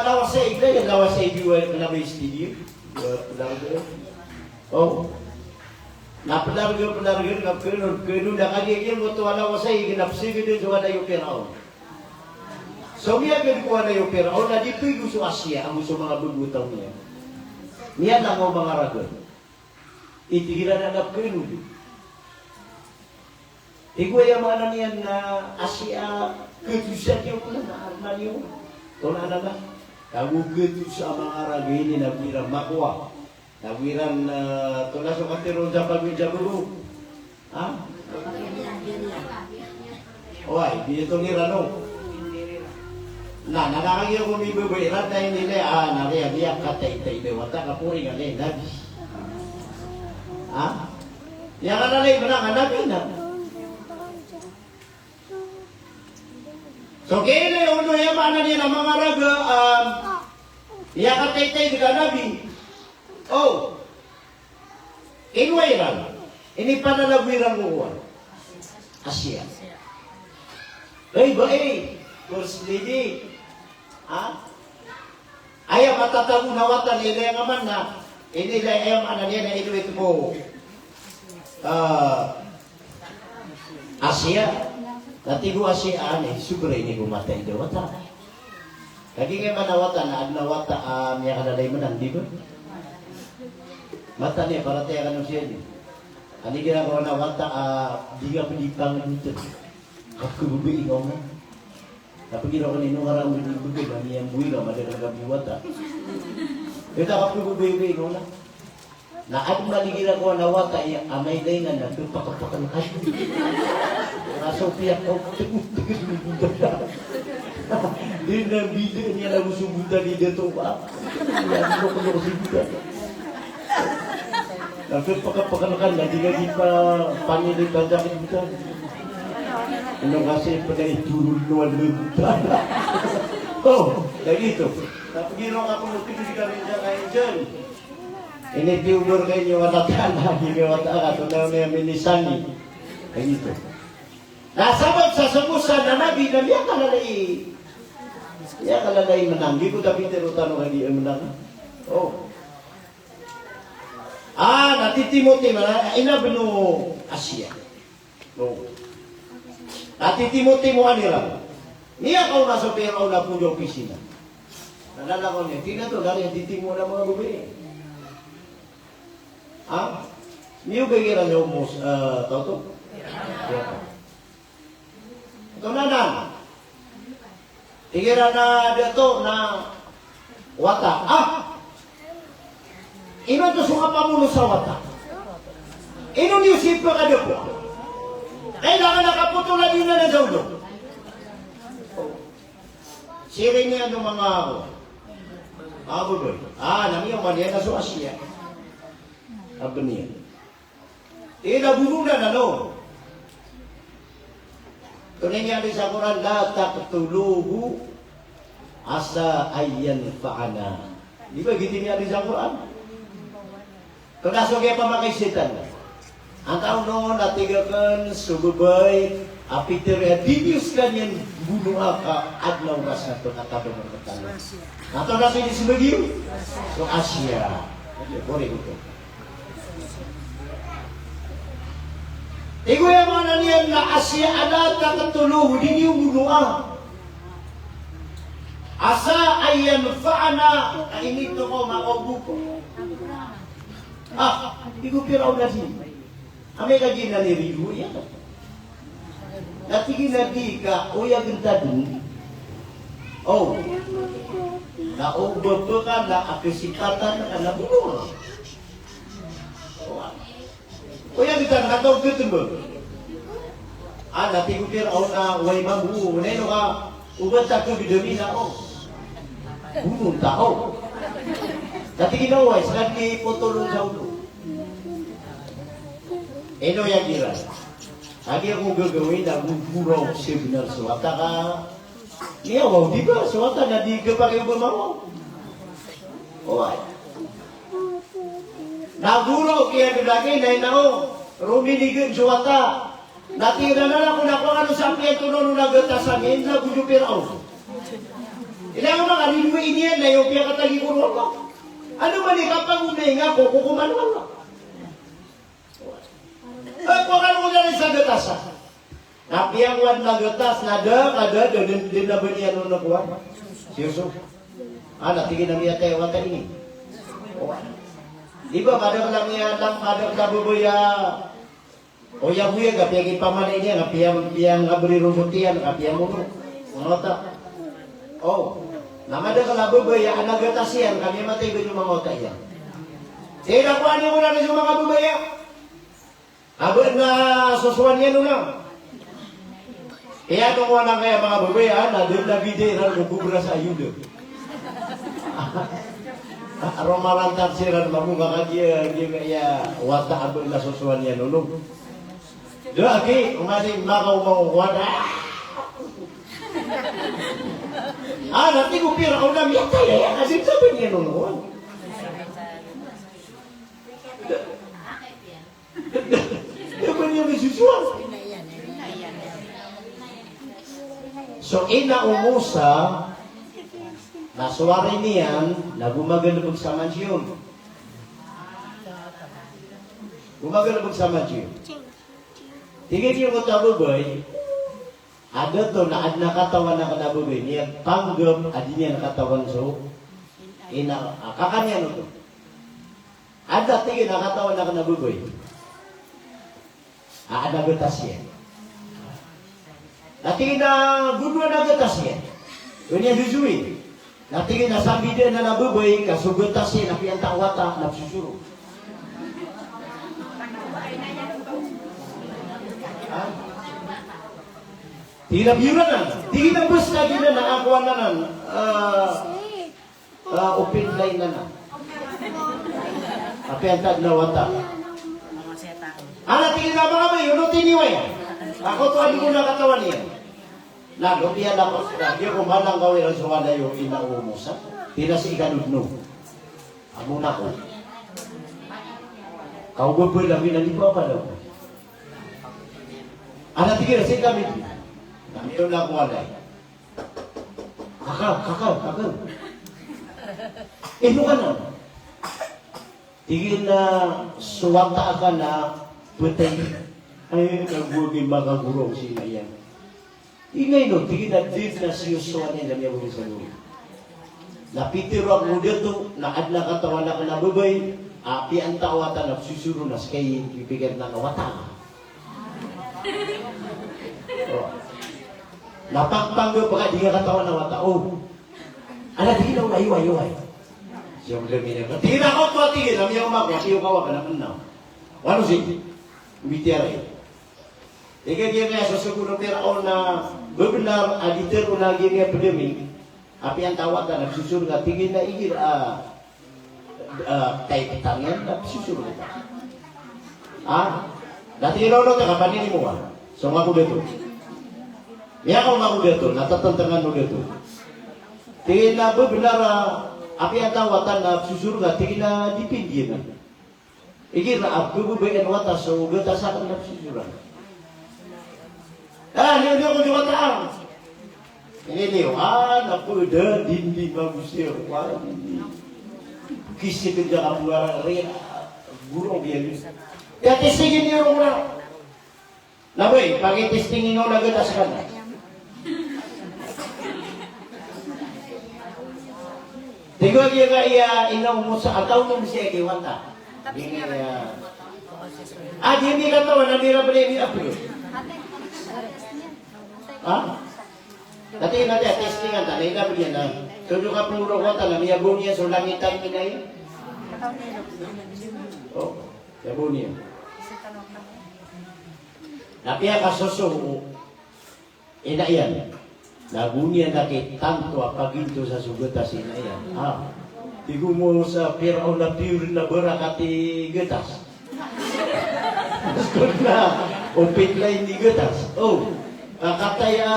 lawas a ig, lagid a lawas a ig, iwan na ba studio. Pdarg. O. Na pdarg, pdarg, na pkhanon, pkhanon, na kagiya giyoto a lawas a ig na psgdn so walay o Firaun. So miyagad ko walay o Firaun na di phago so Asiya ago so manga bago a taw niyan. Miyalangow a manga raga. Tig iran a da pkhanon. Tig o aya maana niyan na Asiya, khatosa kiyo ko na, na, na niyo. Tonaa na na. Kago khatosa a manga raga ini na go iran makowa. Na go iran, eh, tonaa so katharo on sa pagjabago. Ha? Oway, di oto iran o. Na, na kagiya ko mibaba iran na inilay, ah, na aya, aya kataytay i wata ka pori ka na Nabi. Ha? Aya ka na lay bnar a Nabi na. So kna o aya maana niyan na manga raga, ah, aya kataytay ka Nabi. O. Ino iran, inipanalagoy iran ko kowan. Asiya. Ay, ba, ay, First Lady. Ha? Aya matatago na wata na ilay nga man na, inilay, aya maana niyan na ino ito ko, ah, Asiya. Na tig o Asya a, "Sobra ini ko mata i da wata." Kagiya man a wata na adn a wata a miyakalala i menang, di ba? Mata niyan, paratiyaya kano siya ini. Anigira ko na wata a di nga pwede pangedotn. Kapkhababai ngka on. Kapkhababai ngka on, ino ka ran di bgay na miyamboy ka, madakl ka biwata. Ita kapkhababai ngka on. Na adn man igira ko na wata iya amay dainan na pphakapakn ka. Na so piyak ko, tgd, tgd, tgd. Di na bida niyan na gusto buta di dato ba. Iya, ano ko, ano ko si buta. Na pphakapakn ka na di ka di pa panili pa sakit buta. Ino kasi pd a iturun ko ano buta. Oh, lagi ito. Tapi ginawa ko, tgd ka rin sa kain dyan. Initiwdor ka ini o Allah Ta'ala, ini o Allah Ta'ala, so na may minisangi. Ay, ito. Na sabap sa samosa na Nabi na miyakalala i, miyakalala i menang. Di ko ta pitharo tano ka di menang. Oh. Ah, na titimoti, na ina beno Asya. No. Na titimotimoan iran. Miyakaoma so Firaun a phoon a opisina. Na lalakaw niyan, tig iyan oto, na aya titimoon a manga babay. Ha? Miyogay iran so mos, eh, taw oto? Oto na nan. Tig iran a dato na wata. Ah! Ino oto so kapamono sa wata? Ino niyo sii pkadapoa? Kailangan a kapotolan iyo nan sa olo. Siring iyan o manga, manga babay. Ah, na miyaoma niyan na so Asya a bn iyan. Ino, bonoon na, ano? Tonaa i miyaaloy sa Qur'an, "La taqtuluhu asa an yanfa'ana." Di ba giyoto i miyaaloy sa Qur'an? Tonaa so kiyapamakaisaitan? Antaa on na tig akn so babay a pitharo a di niyo skaniyan bonoa ka adn a oras na pkatadong rktano. Antaa on na so inismbag iyo? So Asya. Tig o aya maana niyan na Asya a la taqtuluhu, di niyo bonoa. Asa an yanfa'ana, a initokaw makaogo ko. Ah, tig o Firaun a di. Amay ka giyanan i rido iyan. Na tig iyan a di ka, oyagn ta dn. O. Na o ba pkala a kasipatan ka na bonoa. Oyagn ta dn, na kaogo tn ba. Ah, na tig o Firaun a, oway mambo, na ino ka, o ba ta kagdami na o. Bonoon ta o. Na tig iyan a oway, ska dn i potol on sa olo. Ino igira. Agi ako gagawin na gogoraok sa bnar so wata ka. Iya, waw, di ba? So wata na di kapakay o ba mawaw. Oway. Na goraok iyan dn lagid na ino, rominig so wata. Na tig iyan a, na, na, ko na, ko na, ano sa piyan to, no, no, na gatasan iyan, na gojo Firaun. Ino, na, na, ridoay niyan na iyo piyakatagi ko roo. Ano man i kapagonaing ako ko koman o Allah. Eh, ko kano ko dn sa gatasan. Na piyangowad na gatas, na da, ka da, da, da, da, na ba niyan on na kowan? Si Yusuf. Ah, na tig iyan a miyatay a wata ini. O. Di ba, madakl a miya, madakl a babay a oyagoyag, ka piyakipamana iyan, ka piyang, piyangabri ron so tiyan, ka piyamono. Manga wata. O. Na madakl a babay a ana gatas iyan, ka miyamatay ba so manga wata iyan. Tig iyan a kowan iyo ko na so manga babay a Aba na sosowan iyan on na. Aya tokowan angkaya manga babay a, na da a lagid iran ko kobra sa ayod. Roma lantan siran mambo ka kagiya, giya, giya wata aba na sosowan iyan on. Da, aki, oman i makaoma o wata. Ah, na tig o Firaun a miyatay aya, ka di sabap iyan on. Da ba niyan di sosowan? So ina o Musa, na so ari niyan, na gomagalbk sa mansyon. Gomagalbk sa mansyon. Tig iyan a giyoto a babay, Adn oto na adn a katawan akn a babay, miyagpanggap a di niyan katawan so ina, a, kaka niyan oto. Adn a tig iyan a katawan akn a babay. A, adn a gatas iyan. Na tig iyan a godowan a gatas iyan. Aya niyan dodowi. Na tig iyan a sambida anan a babay ka so gatas iyan a piyanta a wata na pzosoro. Ha? Tig iyan a biyoran anan. Tig iyan a basta di anan a kowan anan. Ah, ah, open line anan. A piyanta anan a wata. Ana tig iyan a manga babay, onotin iyo aya. Ako oto a di ko na katawan iyan. Na, lopiya na ko, na, di ako manang gawii ran so walay o ina o Musa. Tig iyan a sii ka dodon. Amo na ko. Kaw babay lagi na di pa pala ko. Ana tig iyan a sii kami di. Na, miyaona ko walay. Kaka, kaka, kaka. Ino ka na? Tig iyan a so wata akn na ptay. Ay, kago a giya makagorong si ina iyan. Ino, ino, tig iyan a di na si Yosua niyan na miyagomi sa goro. Na pitharo ako ko dato, na adn a katawan akn a babay, a piyanta a wata na pzosoro na ska i pipikir na wata. O. Na pagpanggap ka di nga katawan a wata. O. Ana tig iyan a oway, oway, oway. Siyempre, miyaka-, tig iyan a ako oto, tig iyan a miyaoma ako, tig iyan a kawa ka na kna. Wano si? Mbitiyarai. Tig iyan a giya sosogoon o Firaon a babnar a di tharoon a giya pd ami a piyanta a wata na pzosoro ka, tig iyan a igira a, a, type tano iyan na pzosoro ka. Ha? Na tig iyan a onot ka, paninimo ka. So nga ko dato. Miyakaoma ko dato, na tatantngan o dato. Tig iyan a babnar a piyanta a wata na pzosoro ka, tig iyan a dipindi iyan. Igira a pkhababayaan o wata so gatas akn na pzosoran. A, niyo, niyo ko di wata. Ini niyo, a, na pd a dindi magosi, wa, dindi. Kisik a jaka buwara, ri, goro, biya ni. Aya testing iyan roo na. Na boi, pakitesting ino na gatas ka na. Tig o giya ka iya ina o Musa, a taw o Musa a giya wata. Iya. A, di mi katawan a di ra bali mi upload. Ha? Dati, dati, testingan ta na ina bali na. Todo ka puro wata na miyago niyan so langitan ina iyan. O, miyago niyan. Na piyakasoso o ina iyan. Na go niyan a kitanto a paginto sa so gatas i ina iyan. A, tig o Musa, Firaon a piyor na barakat i gatas. Skod na open line i gatas. O, a, kataya,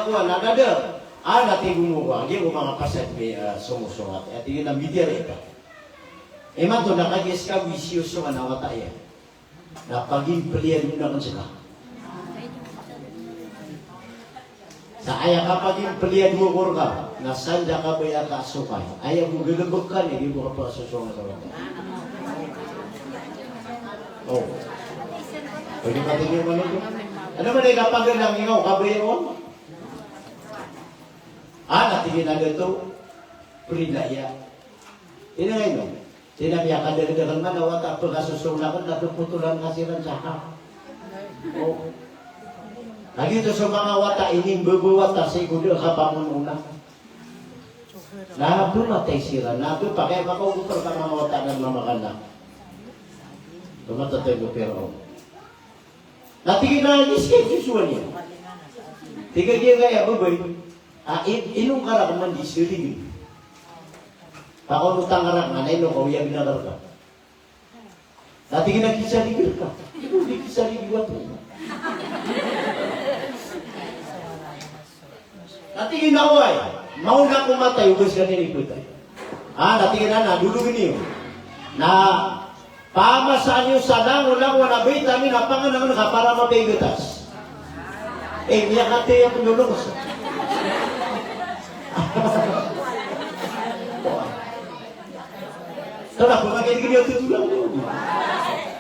kowan, a, dada. A, na tig o Musa, a, giya ko manga pasad mi, a, songosongat. A, tig iyan a mbitiyarai ka. Imanto na kagiya ska bo i si Yosua na wata iyan. Na pagimpliyan on akn ska. Sa aya kapagimpliyan on ko rka, na sanda ka baya ka sokay. Aya bo galbk ka na, di bo kapasosonga sa wata. O. Pwede ka tig iyan man oto. Ano man i kapagalang ikaw, kabaya on? A, na tig iyan a dato, prinaya. Ino, ino. Tig iyan a miyakadakdakl man a wata a pkhasosong akn na ppotolan ka siran sa hak. O. Lagid oto so manga wata a inimbabawata sii ko da a kapamonoona. Na pmatay siran, na pphakay makaogop rka manga wata na mamakan na. Pmatatay ko Firaon. Na tig iyan a, di ska i sosowa niyan. Tig a giya ka aya babay. A, i-, ino ngka rakn man di salign. Pakaonotan ka rakn, na ino ka, oyagn akn rka. Na tig iyan a kisalig rka. Ino di kisalig i wata. Na tig iyan a oway, maona ko matay, oba skaniyan i phatay. A, na tig iyan a, na dodogn iyo. Na pamasaan iyo sa langolangon a vitamin a pangnngkn ka para mabaya i gatas. E, miyakataya pn o longos. Tara, pamagay kini o tutulang mo.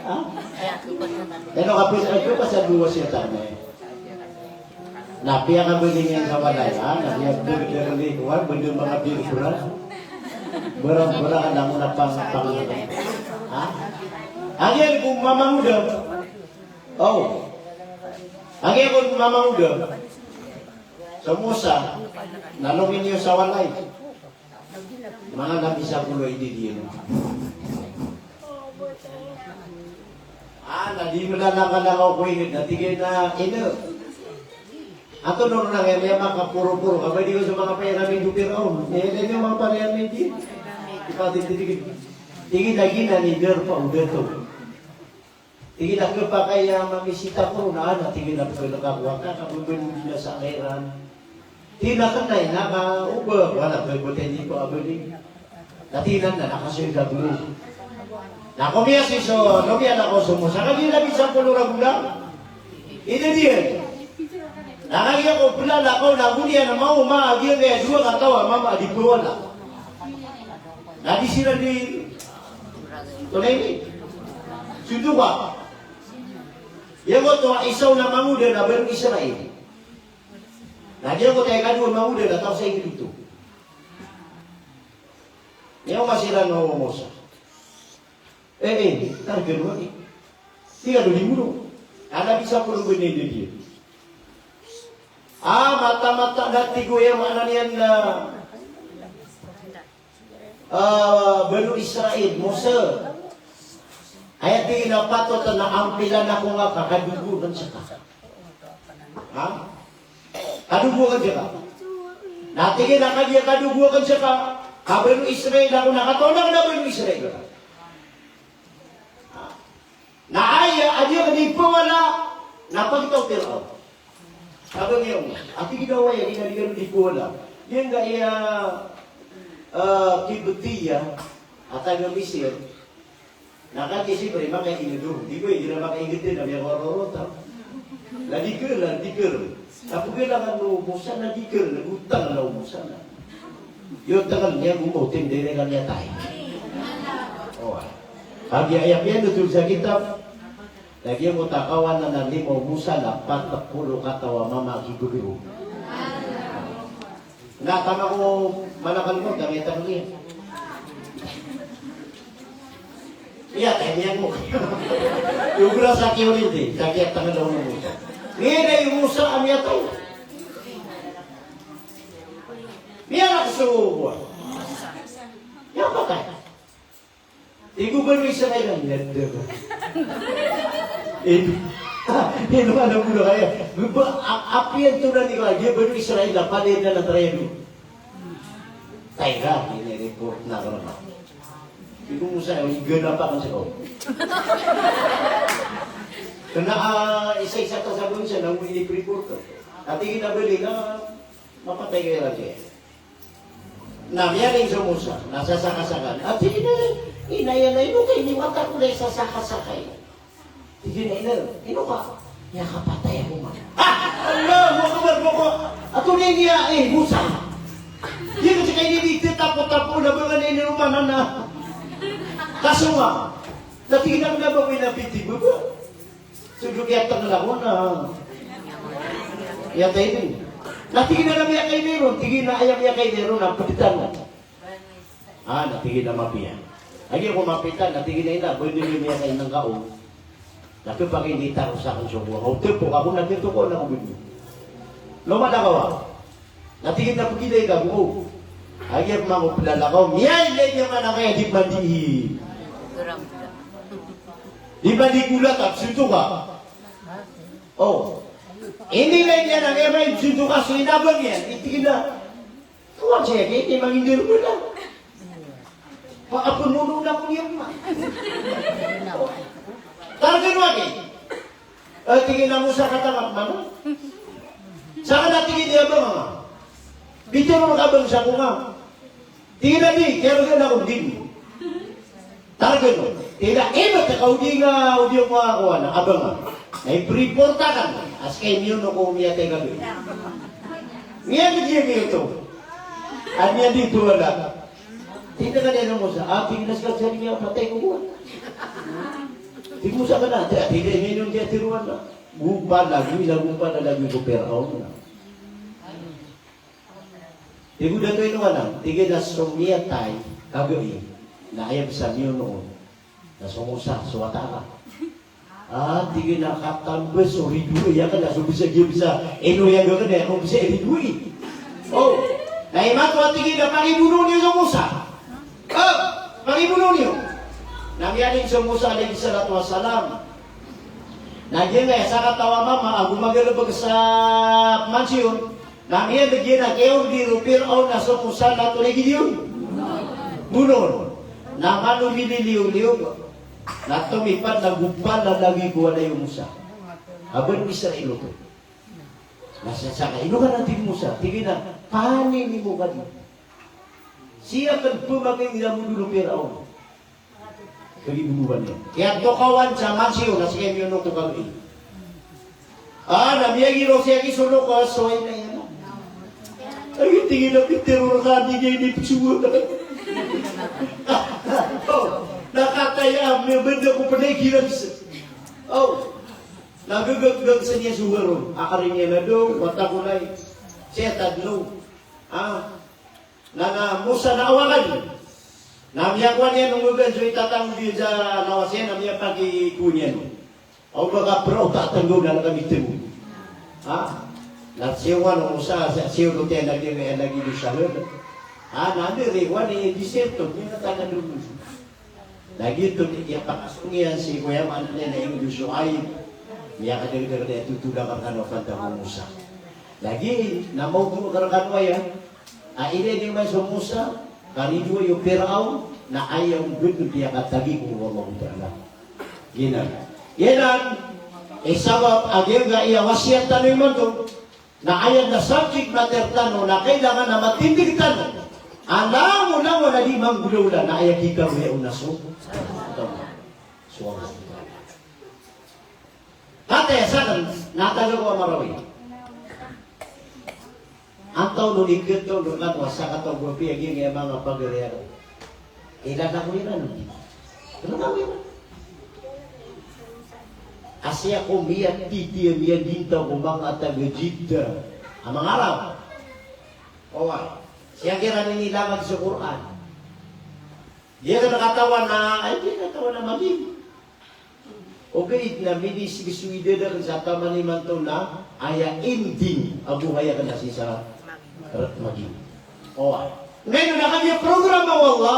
Ha? Ino ka pwes-, ay, pwes-, pasal mo wasiyatan, e. Na piyakabaloy iyan sa walay, ha? Na piyakabaloy iyan sa walay, ha? Baloy manga bir bra. Bra, bra, na mo na pang, pang, ha? Agiya ko mamangoda. O. Agiya ko mamangoda. So Musa, na lominiyo sa walay. Manga nabi sapolo i di diyan. A, na di mala na ka na ka ko ingd, na tig iyan a ino. Antonaa ron a kaya miyakaporoporo ka ba di ko so manga payamay o Firaon. Ino, ino manga payamay di. Ipatititigi. Tig iyan a giyanan i darpa o dato. Tig iyan a khapakay a mamisita ko ron, na tig iyan a pkhalk ako a kakababaloy iyan sa akhirat. Tig iyan a kna iyan a ka o ba, wala ba, ba tini ko abaloy. Na tig iyan a na kasoy ka bo. Na komiya si so, komiya na ko so Musa. Kagiya nabi sapolo ragon a. Ino diyan. Na kagiya ko plalakaw na goniyan a maoma a giyangkaya dowa kataw a mama a di pawala. Na di siran di Tonaa ini? Sontoka. Giyangkoto a isa on a mangoda na Banu Israil. Na giyangkoto a ikadowa a mangoda na taw sa ingd oto. Miyaoma siran o Musa. E, e, targn wani. Tig a dodi moro. Ana bisa ko lombo ini dodi. A, mataan-mataan a tig o, aya maana niyan na, a, Banu Israil, Musa. Aya tig iyan a patot na ampilan ako ngka ka kadogo akn ska. Ha? Kadogo akn ska. Na tig iyan a kagiya kadogo akn ska, ka Banu Israil ako na katawan akn a Banu Israil ka. Ha? Na aya a di akn di pawala na pagtaw o Firaon. Sabi niya, a tig iyan a aya di na di akn di pawala. Giyangkaya, a, Kibtiya a taga Misir. Na kagiya siyempre makaingd on. Di ko igira makaingd na miyakarorota. Na di kr, na di kr. Sa pkhalangan o Musa na di kr, na gotang na o Musa na. Iyo tangl niyan gomawtin, di ran iyan miyatay. O, a. Kagiya aya piyanotol sa kitab, lagid o miyakawan a lima o Musa na pat polo kataw a mama a kibgro. Na tama ko manakal mo, dami tangl iyan. Iya, tayniyan mo. Iyo gra sa kiyo rin di, sa kiyatangl o Musa. Ngeda i Musa a miyatay. Miyarak so buwan. Miyapatay. Tig o Banu Israil a miyada ka. Ino, ino ka na bo na kaya. Ba, a-, apiya antonaa i kaya, Banu Israil a pd na na traido. Tayra, ini report na ka na. Tig o Musa, iganap akn ska. Kna, a, isa-isa ta sa bansa na ini report. Ati kinabali na mapatay ka iran. Na miyaring so Musa, na sasakasaka. Ati ina, ina iyan a ino ka ini wata ko na isasakasaka iyan. Tig iyan a ina, ino ka? Miyakapatay ako man. Ah! Allahu Akbar, boko. Ato na ini a, e, Musa. Di ka saka ini di tatapo-tapo na ba ngka na ini romanan na. Kaso nga, na tig iyan a ba ko ina piti baba. So dn kiyatangl ako na miyatay dn. Na tig iyan a miyakaini ron, tig iyan a aya miyakaini ron na pd tano. A, na tig iyan a mapiya. Lagid ako mapiya, na tig iyan a ina, ba dn miyakaini ngka on. Na khapakay di taro sakn so kowa. Haw, tpo ako na khatokawan ako bidn. Lomada ka wa. Na tig iyan a pkilay ka bo. Lagid ako manga plalakaw. Miyailay niyan man a kaya di mandi. Di mandi golat a psontoka. O. Inilay niyan a kaya mandi psontoka so inabang iyan. Tig iyan a Tuwan saya kaya ini mangindir mo na. Pakapununo na ko niyan ma. Targn wagi. E, tig iyan a Musa, katangap man. Sakn a tig iyan a abang. Bitiyarai ko abang sa ko nga. Tig iyan a di, kiyarga na ko din. Targn o. Tig iyan a ibt ka o di nga, o di ko nga kowan, abang. Na ipreporta ka. A ska i miyono ko miyatay ka di. Miyatay ka di miyoto. A miyatay ko wala. Tig iyan a kaniyan o Musa, a, tig iyan a ska sa di miyapatay ko kowan. Tig o Musa ka na, tig iyan a miyono kiyatirowan na. Gompa lagid, gompa lagid ko Firaon na. Tig o dato ino ka nan, tig iyan a so miyatay ka gai na aya bes a miyono on na so Musa, so wata ka. Ah, tig iyan a katambes o ridoay akn na so bes a giya bes a ino iyan akn na so bes a ridoay. O, na imanto a tig iyan a pakibonoon iyo so Musa. O, pakibonoon iyo. Na miyanig so Musa alayhis salatu wassalam. Na giyangkaya sakataw a mama a gomagalbk sa mansion, na miyanig iyan a kiyaorder o Firaon a so Musa na tonaa i gii niyan? Bonoon. Na mano mililiyoliyog, na tomipad na gopal a lagid ko walay o Musa a Bani Israil oto. Na sii sa ka, ino ka nan, tig o Musa, tig iyan a, paninimo ka di. Sii akn pmagay na modol o Firaon. Kagiya bonoon iyan. Kiyatokawan sa mansion na sii ka miyono ko kagiya. Ah, na miyagiraw sii a kisono ko so ina iyan. Ay, tig iyan a pitharo rka di gii di psowa. O, na kataya, miyabanda ko pd a giras. O, na gagagag sii niyan so haro. Akari niyan a do, wata ko lay. Sii a tadlo. Ah, Na, na Musa na awagad. Na miyakowa niyan o nggagan so itatangod iyan sa lawas iyan, na miyapakikowa niyan. Aw, ba ka praw ta tanggaw na lagid timo. Ha? Na siyowan o Musa, sa, siyowan o tiyan lagid, lagid o sahod. Ha, na anda riwan i disyerto, miyatangad o Musa. Lagid oto, ipakasong iyan sii ko aya maana niyan na ingd o Shuaib. Miyakadagdag a totol a rkano a pantag o Musa. Lagid na mawdo a rkano aya a ilay niyo man so Musa, karidoay o Firaon, na aya on btad a piyakatagi ko Allahu Ta'ala. Giyanan. Giyanan i sabap a giyangkaya wasiyat tano imanto. Na aya na subject matter tano na kailangan a matindg tano a langolangon a di manggolawla na aya kikawiyai on na so, so Allah. Kataya sakn na taga ko a Marawi. Antaw no di kto no kano a sakataw ko apiya giyangkaya manga pagari a Ilala ko iran. Ilala ko iran. Asya ko miyatitiya, miyadinta ko manga taga Jeddah a manga Arab. Oway. Sii kiran inilangag so Qur'an. Di akn katawan a, ay, di akn katawan a mali. Ogaid na minisig so idad akn sa taman imanto na aya ending a bokay akn na sii sa r-, maging. Oway. Ngayon, na kagiya programa o Allah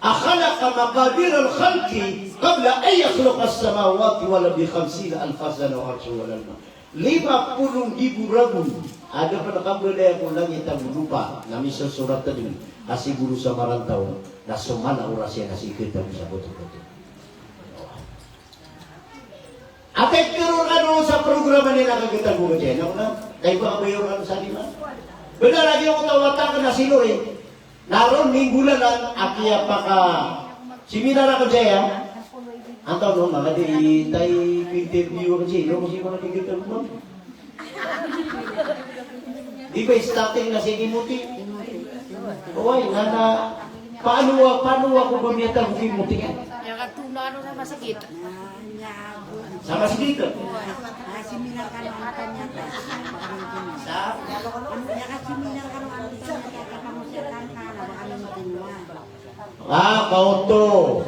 a khalaqa maqadir al-khalqi qabla an yakhluqa as-samawati wal arda bi khamsina alfa sana wa arshuhu alal ma. Lima polo nggibo ragon a da pn kambalaya ko langit ago lopa na misosorat dn a sigoro sa marantaw na so mala oras iyan na sii katago sa boto-boto. Ati tero rkano sa programa niyan a kagatago ka dn, na, na, kay ba kabayo rkano sa lima? Bnar a giyoto a wata akn na si Lori. Na ron minggolalan a kiyapakaseminar akn saya. Antaw no, manga di tay interview akn si, no, si manga di kagatago. Di ba starting na si Timothy? Oway, na, na, paano, paano ako ba miyatago ki Timothy? Aya katona ano sa masgit. Sa masgit? Sa? Ah, kaoto.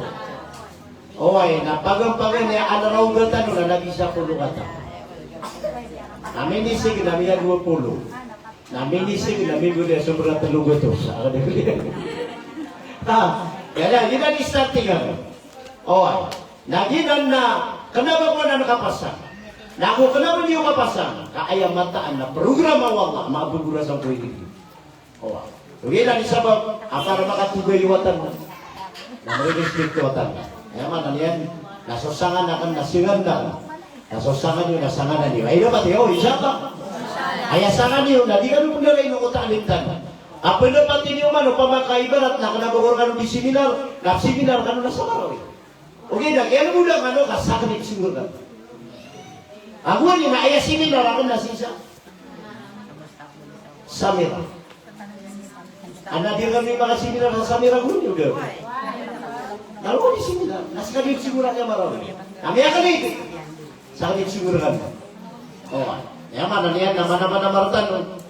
Oway, na paganpagan iyan a rawda tano na lagid sa polo kata. Na minisig na miyadowa polo. Na minisig na miyadowa sobra telo gatos. Ha, aya, giyanan i starting akn. Oway. Na giyanan na kna ba ko anan kapasang. Na ko kna ba niyo kapasang. Ka aya mataan na programa o Allah, maabot ko rasan ko ini. Oway. Ogaid na di sabap a para makatogay o watan na, na mari-respect o watan na. Aya maana niyan na so sangan akn na sangan akn. Na so sangan iyo na sangan iyo. Ay, dapat iyo, insha Allah. Aya sangan iyo na di kano pndarai o ta'lim tano. Kapen dapat iyo man opama ka ibarat na kna ba ko rkano di seminar, na seminar kano na sa Marawi. Ogaid na kiyalomodang kano ka sakn i psingor kano. Ago aya na aya seminar akn na sii sa Samira. Ana di kami makaseminar sa Samira goni, ogaid. Na ron di seminar, na sakn i psingor kano a Marawi. Kami akn i sakn i psingor kano. O, aya maana niyan na mana-mana martan.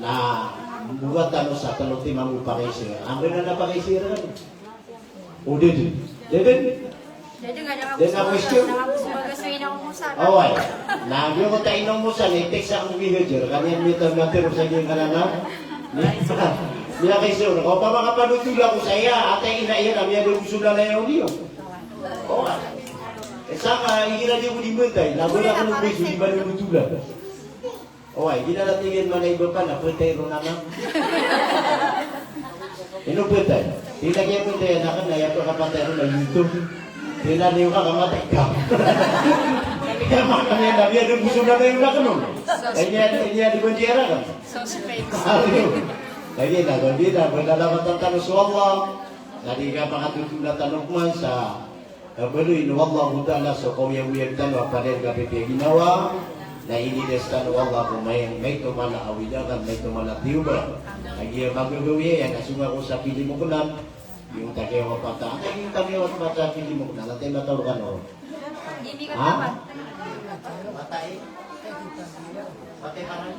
Na mbogat tano sa tano ti mambo pakaiza. Amben a na pakaiza rkano. O deden. Deden. Deden a question. Oway. Na giyoto a inomosan, i-text ako ki Hajar. Kaniyan mita matero sa giya kanan a. Miyakaiza on. Opama ka panotola ko sa iya, ata ina iyan a miyada ko so lalayon iyo. Oway. Isa ka igira di ko di mentay, na bala ko di ko di panotola. Oway, di na natig iyan man a iba pn a phatay ron anan. Ino phatay? Di na kiya phatay anan, na aya pn kapatay ron na YouTube. Di na niyo ka kamatay ka. Kaya makaniyan na biya dun gusto na tayo na kanon. Kaya niya, niya di ba di ara ka? Suspense. Ano yun? Lagi na, lagi na, malalaman tano so Allah. Na di ka makatutulatan o kuman sa Kabaloy o Allahu Ta'ala so kaoyagoyag tano a pd sa kapipiya ginawa, na inidas tano o Allah ko may, maito man a awidagan, maito man a tiyoba. Lagid a magagawi iyan, na song ako sa Pilimoknan, giyangkoto a kiyawapatan. Antaa giyangkoto a kiyawapatan sa Pilimoknan, antaa i mataw rkano? Ha? Matay? Matay parang?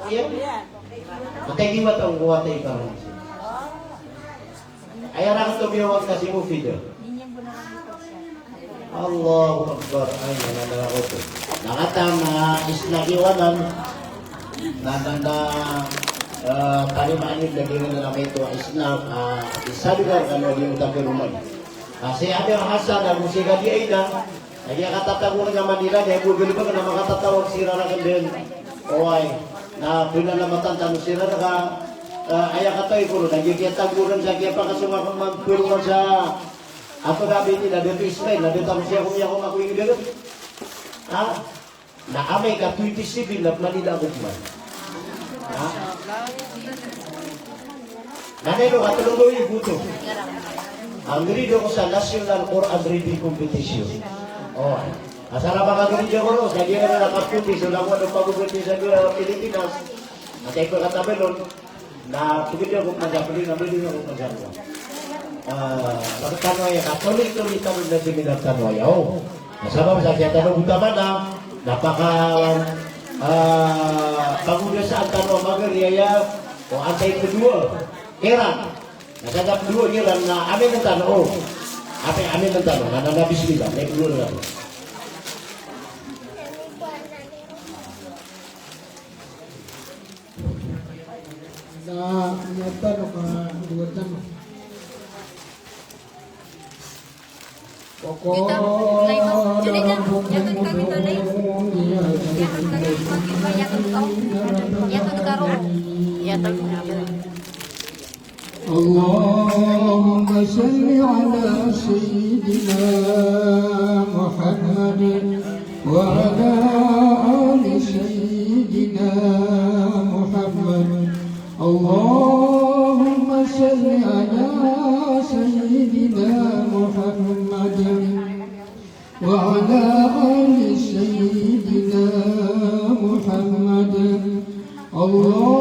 Iya? Matay di matay, matay parang. Aya rakn oto miyawag na si Mufid. Allahu Akbar. Ay, nananarakoto. Na katawan a isna ki wanan. Na, na, na, eh, tarimaan iyo lagid na maito a isna, ah, isa di ka kano di mo takiruman. Kasi ada Hasan, ago si Gadi Aida. Lagid a katatago na Manila, di ko galbk na makatatawag siran rakn dn. Oway. Na pinalamatan tano siran ka Ah, aya katawi ko ron, na giya kiyatago ron sa kiyapakasong ako man, pero man sa ato na bini na dati Ismail, na dati ako siya ko miyakowa ko ingd. Ha? Na amay ka twenty-seven na Manila ako man. Ha? Na nino ka telo nggawi boto. Ang grade ako sa National Quran Reading Competition. Oh. Asar a makagrade ako ron, sa giya na nakaputi, so langon o pagputi sa dua Pilipinas. At ay pagkatabalon, na pagidi ako pagkapuli, na pagidi ako pagkapuli. Ah, pagkatano aya, katolik-tolik tano na seminar tano aya. Oh. Na sabap sa giya tano butaman na, na paka, ah, pagogasaan tano a magari aya, o antay ko dowa. Kiran. Na sa gap dowa kiran na amin tano, oh. Ape amin tano, na, na, na bismillah, na dowa na. Na, na tano ka dowa tano. Kita, mulai, Mas. Jadi, Jan, jangan kami tadi. Jangan kami pakai, Mas. Jangan kau. Jangan kau. اللهم صل على سيدنا محمد وعلى آل سيدنا محمد. اللهم صل على سيدنا محمد وعلى آل سيدنا محمد. اللهم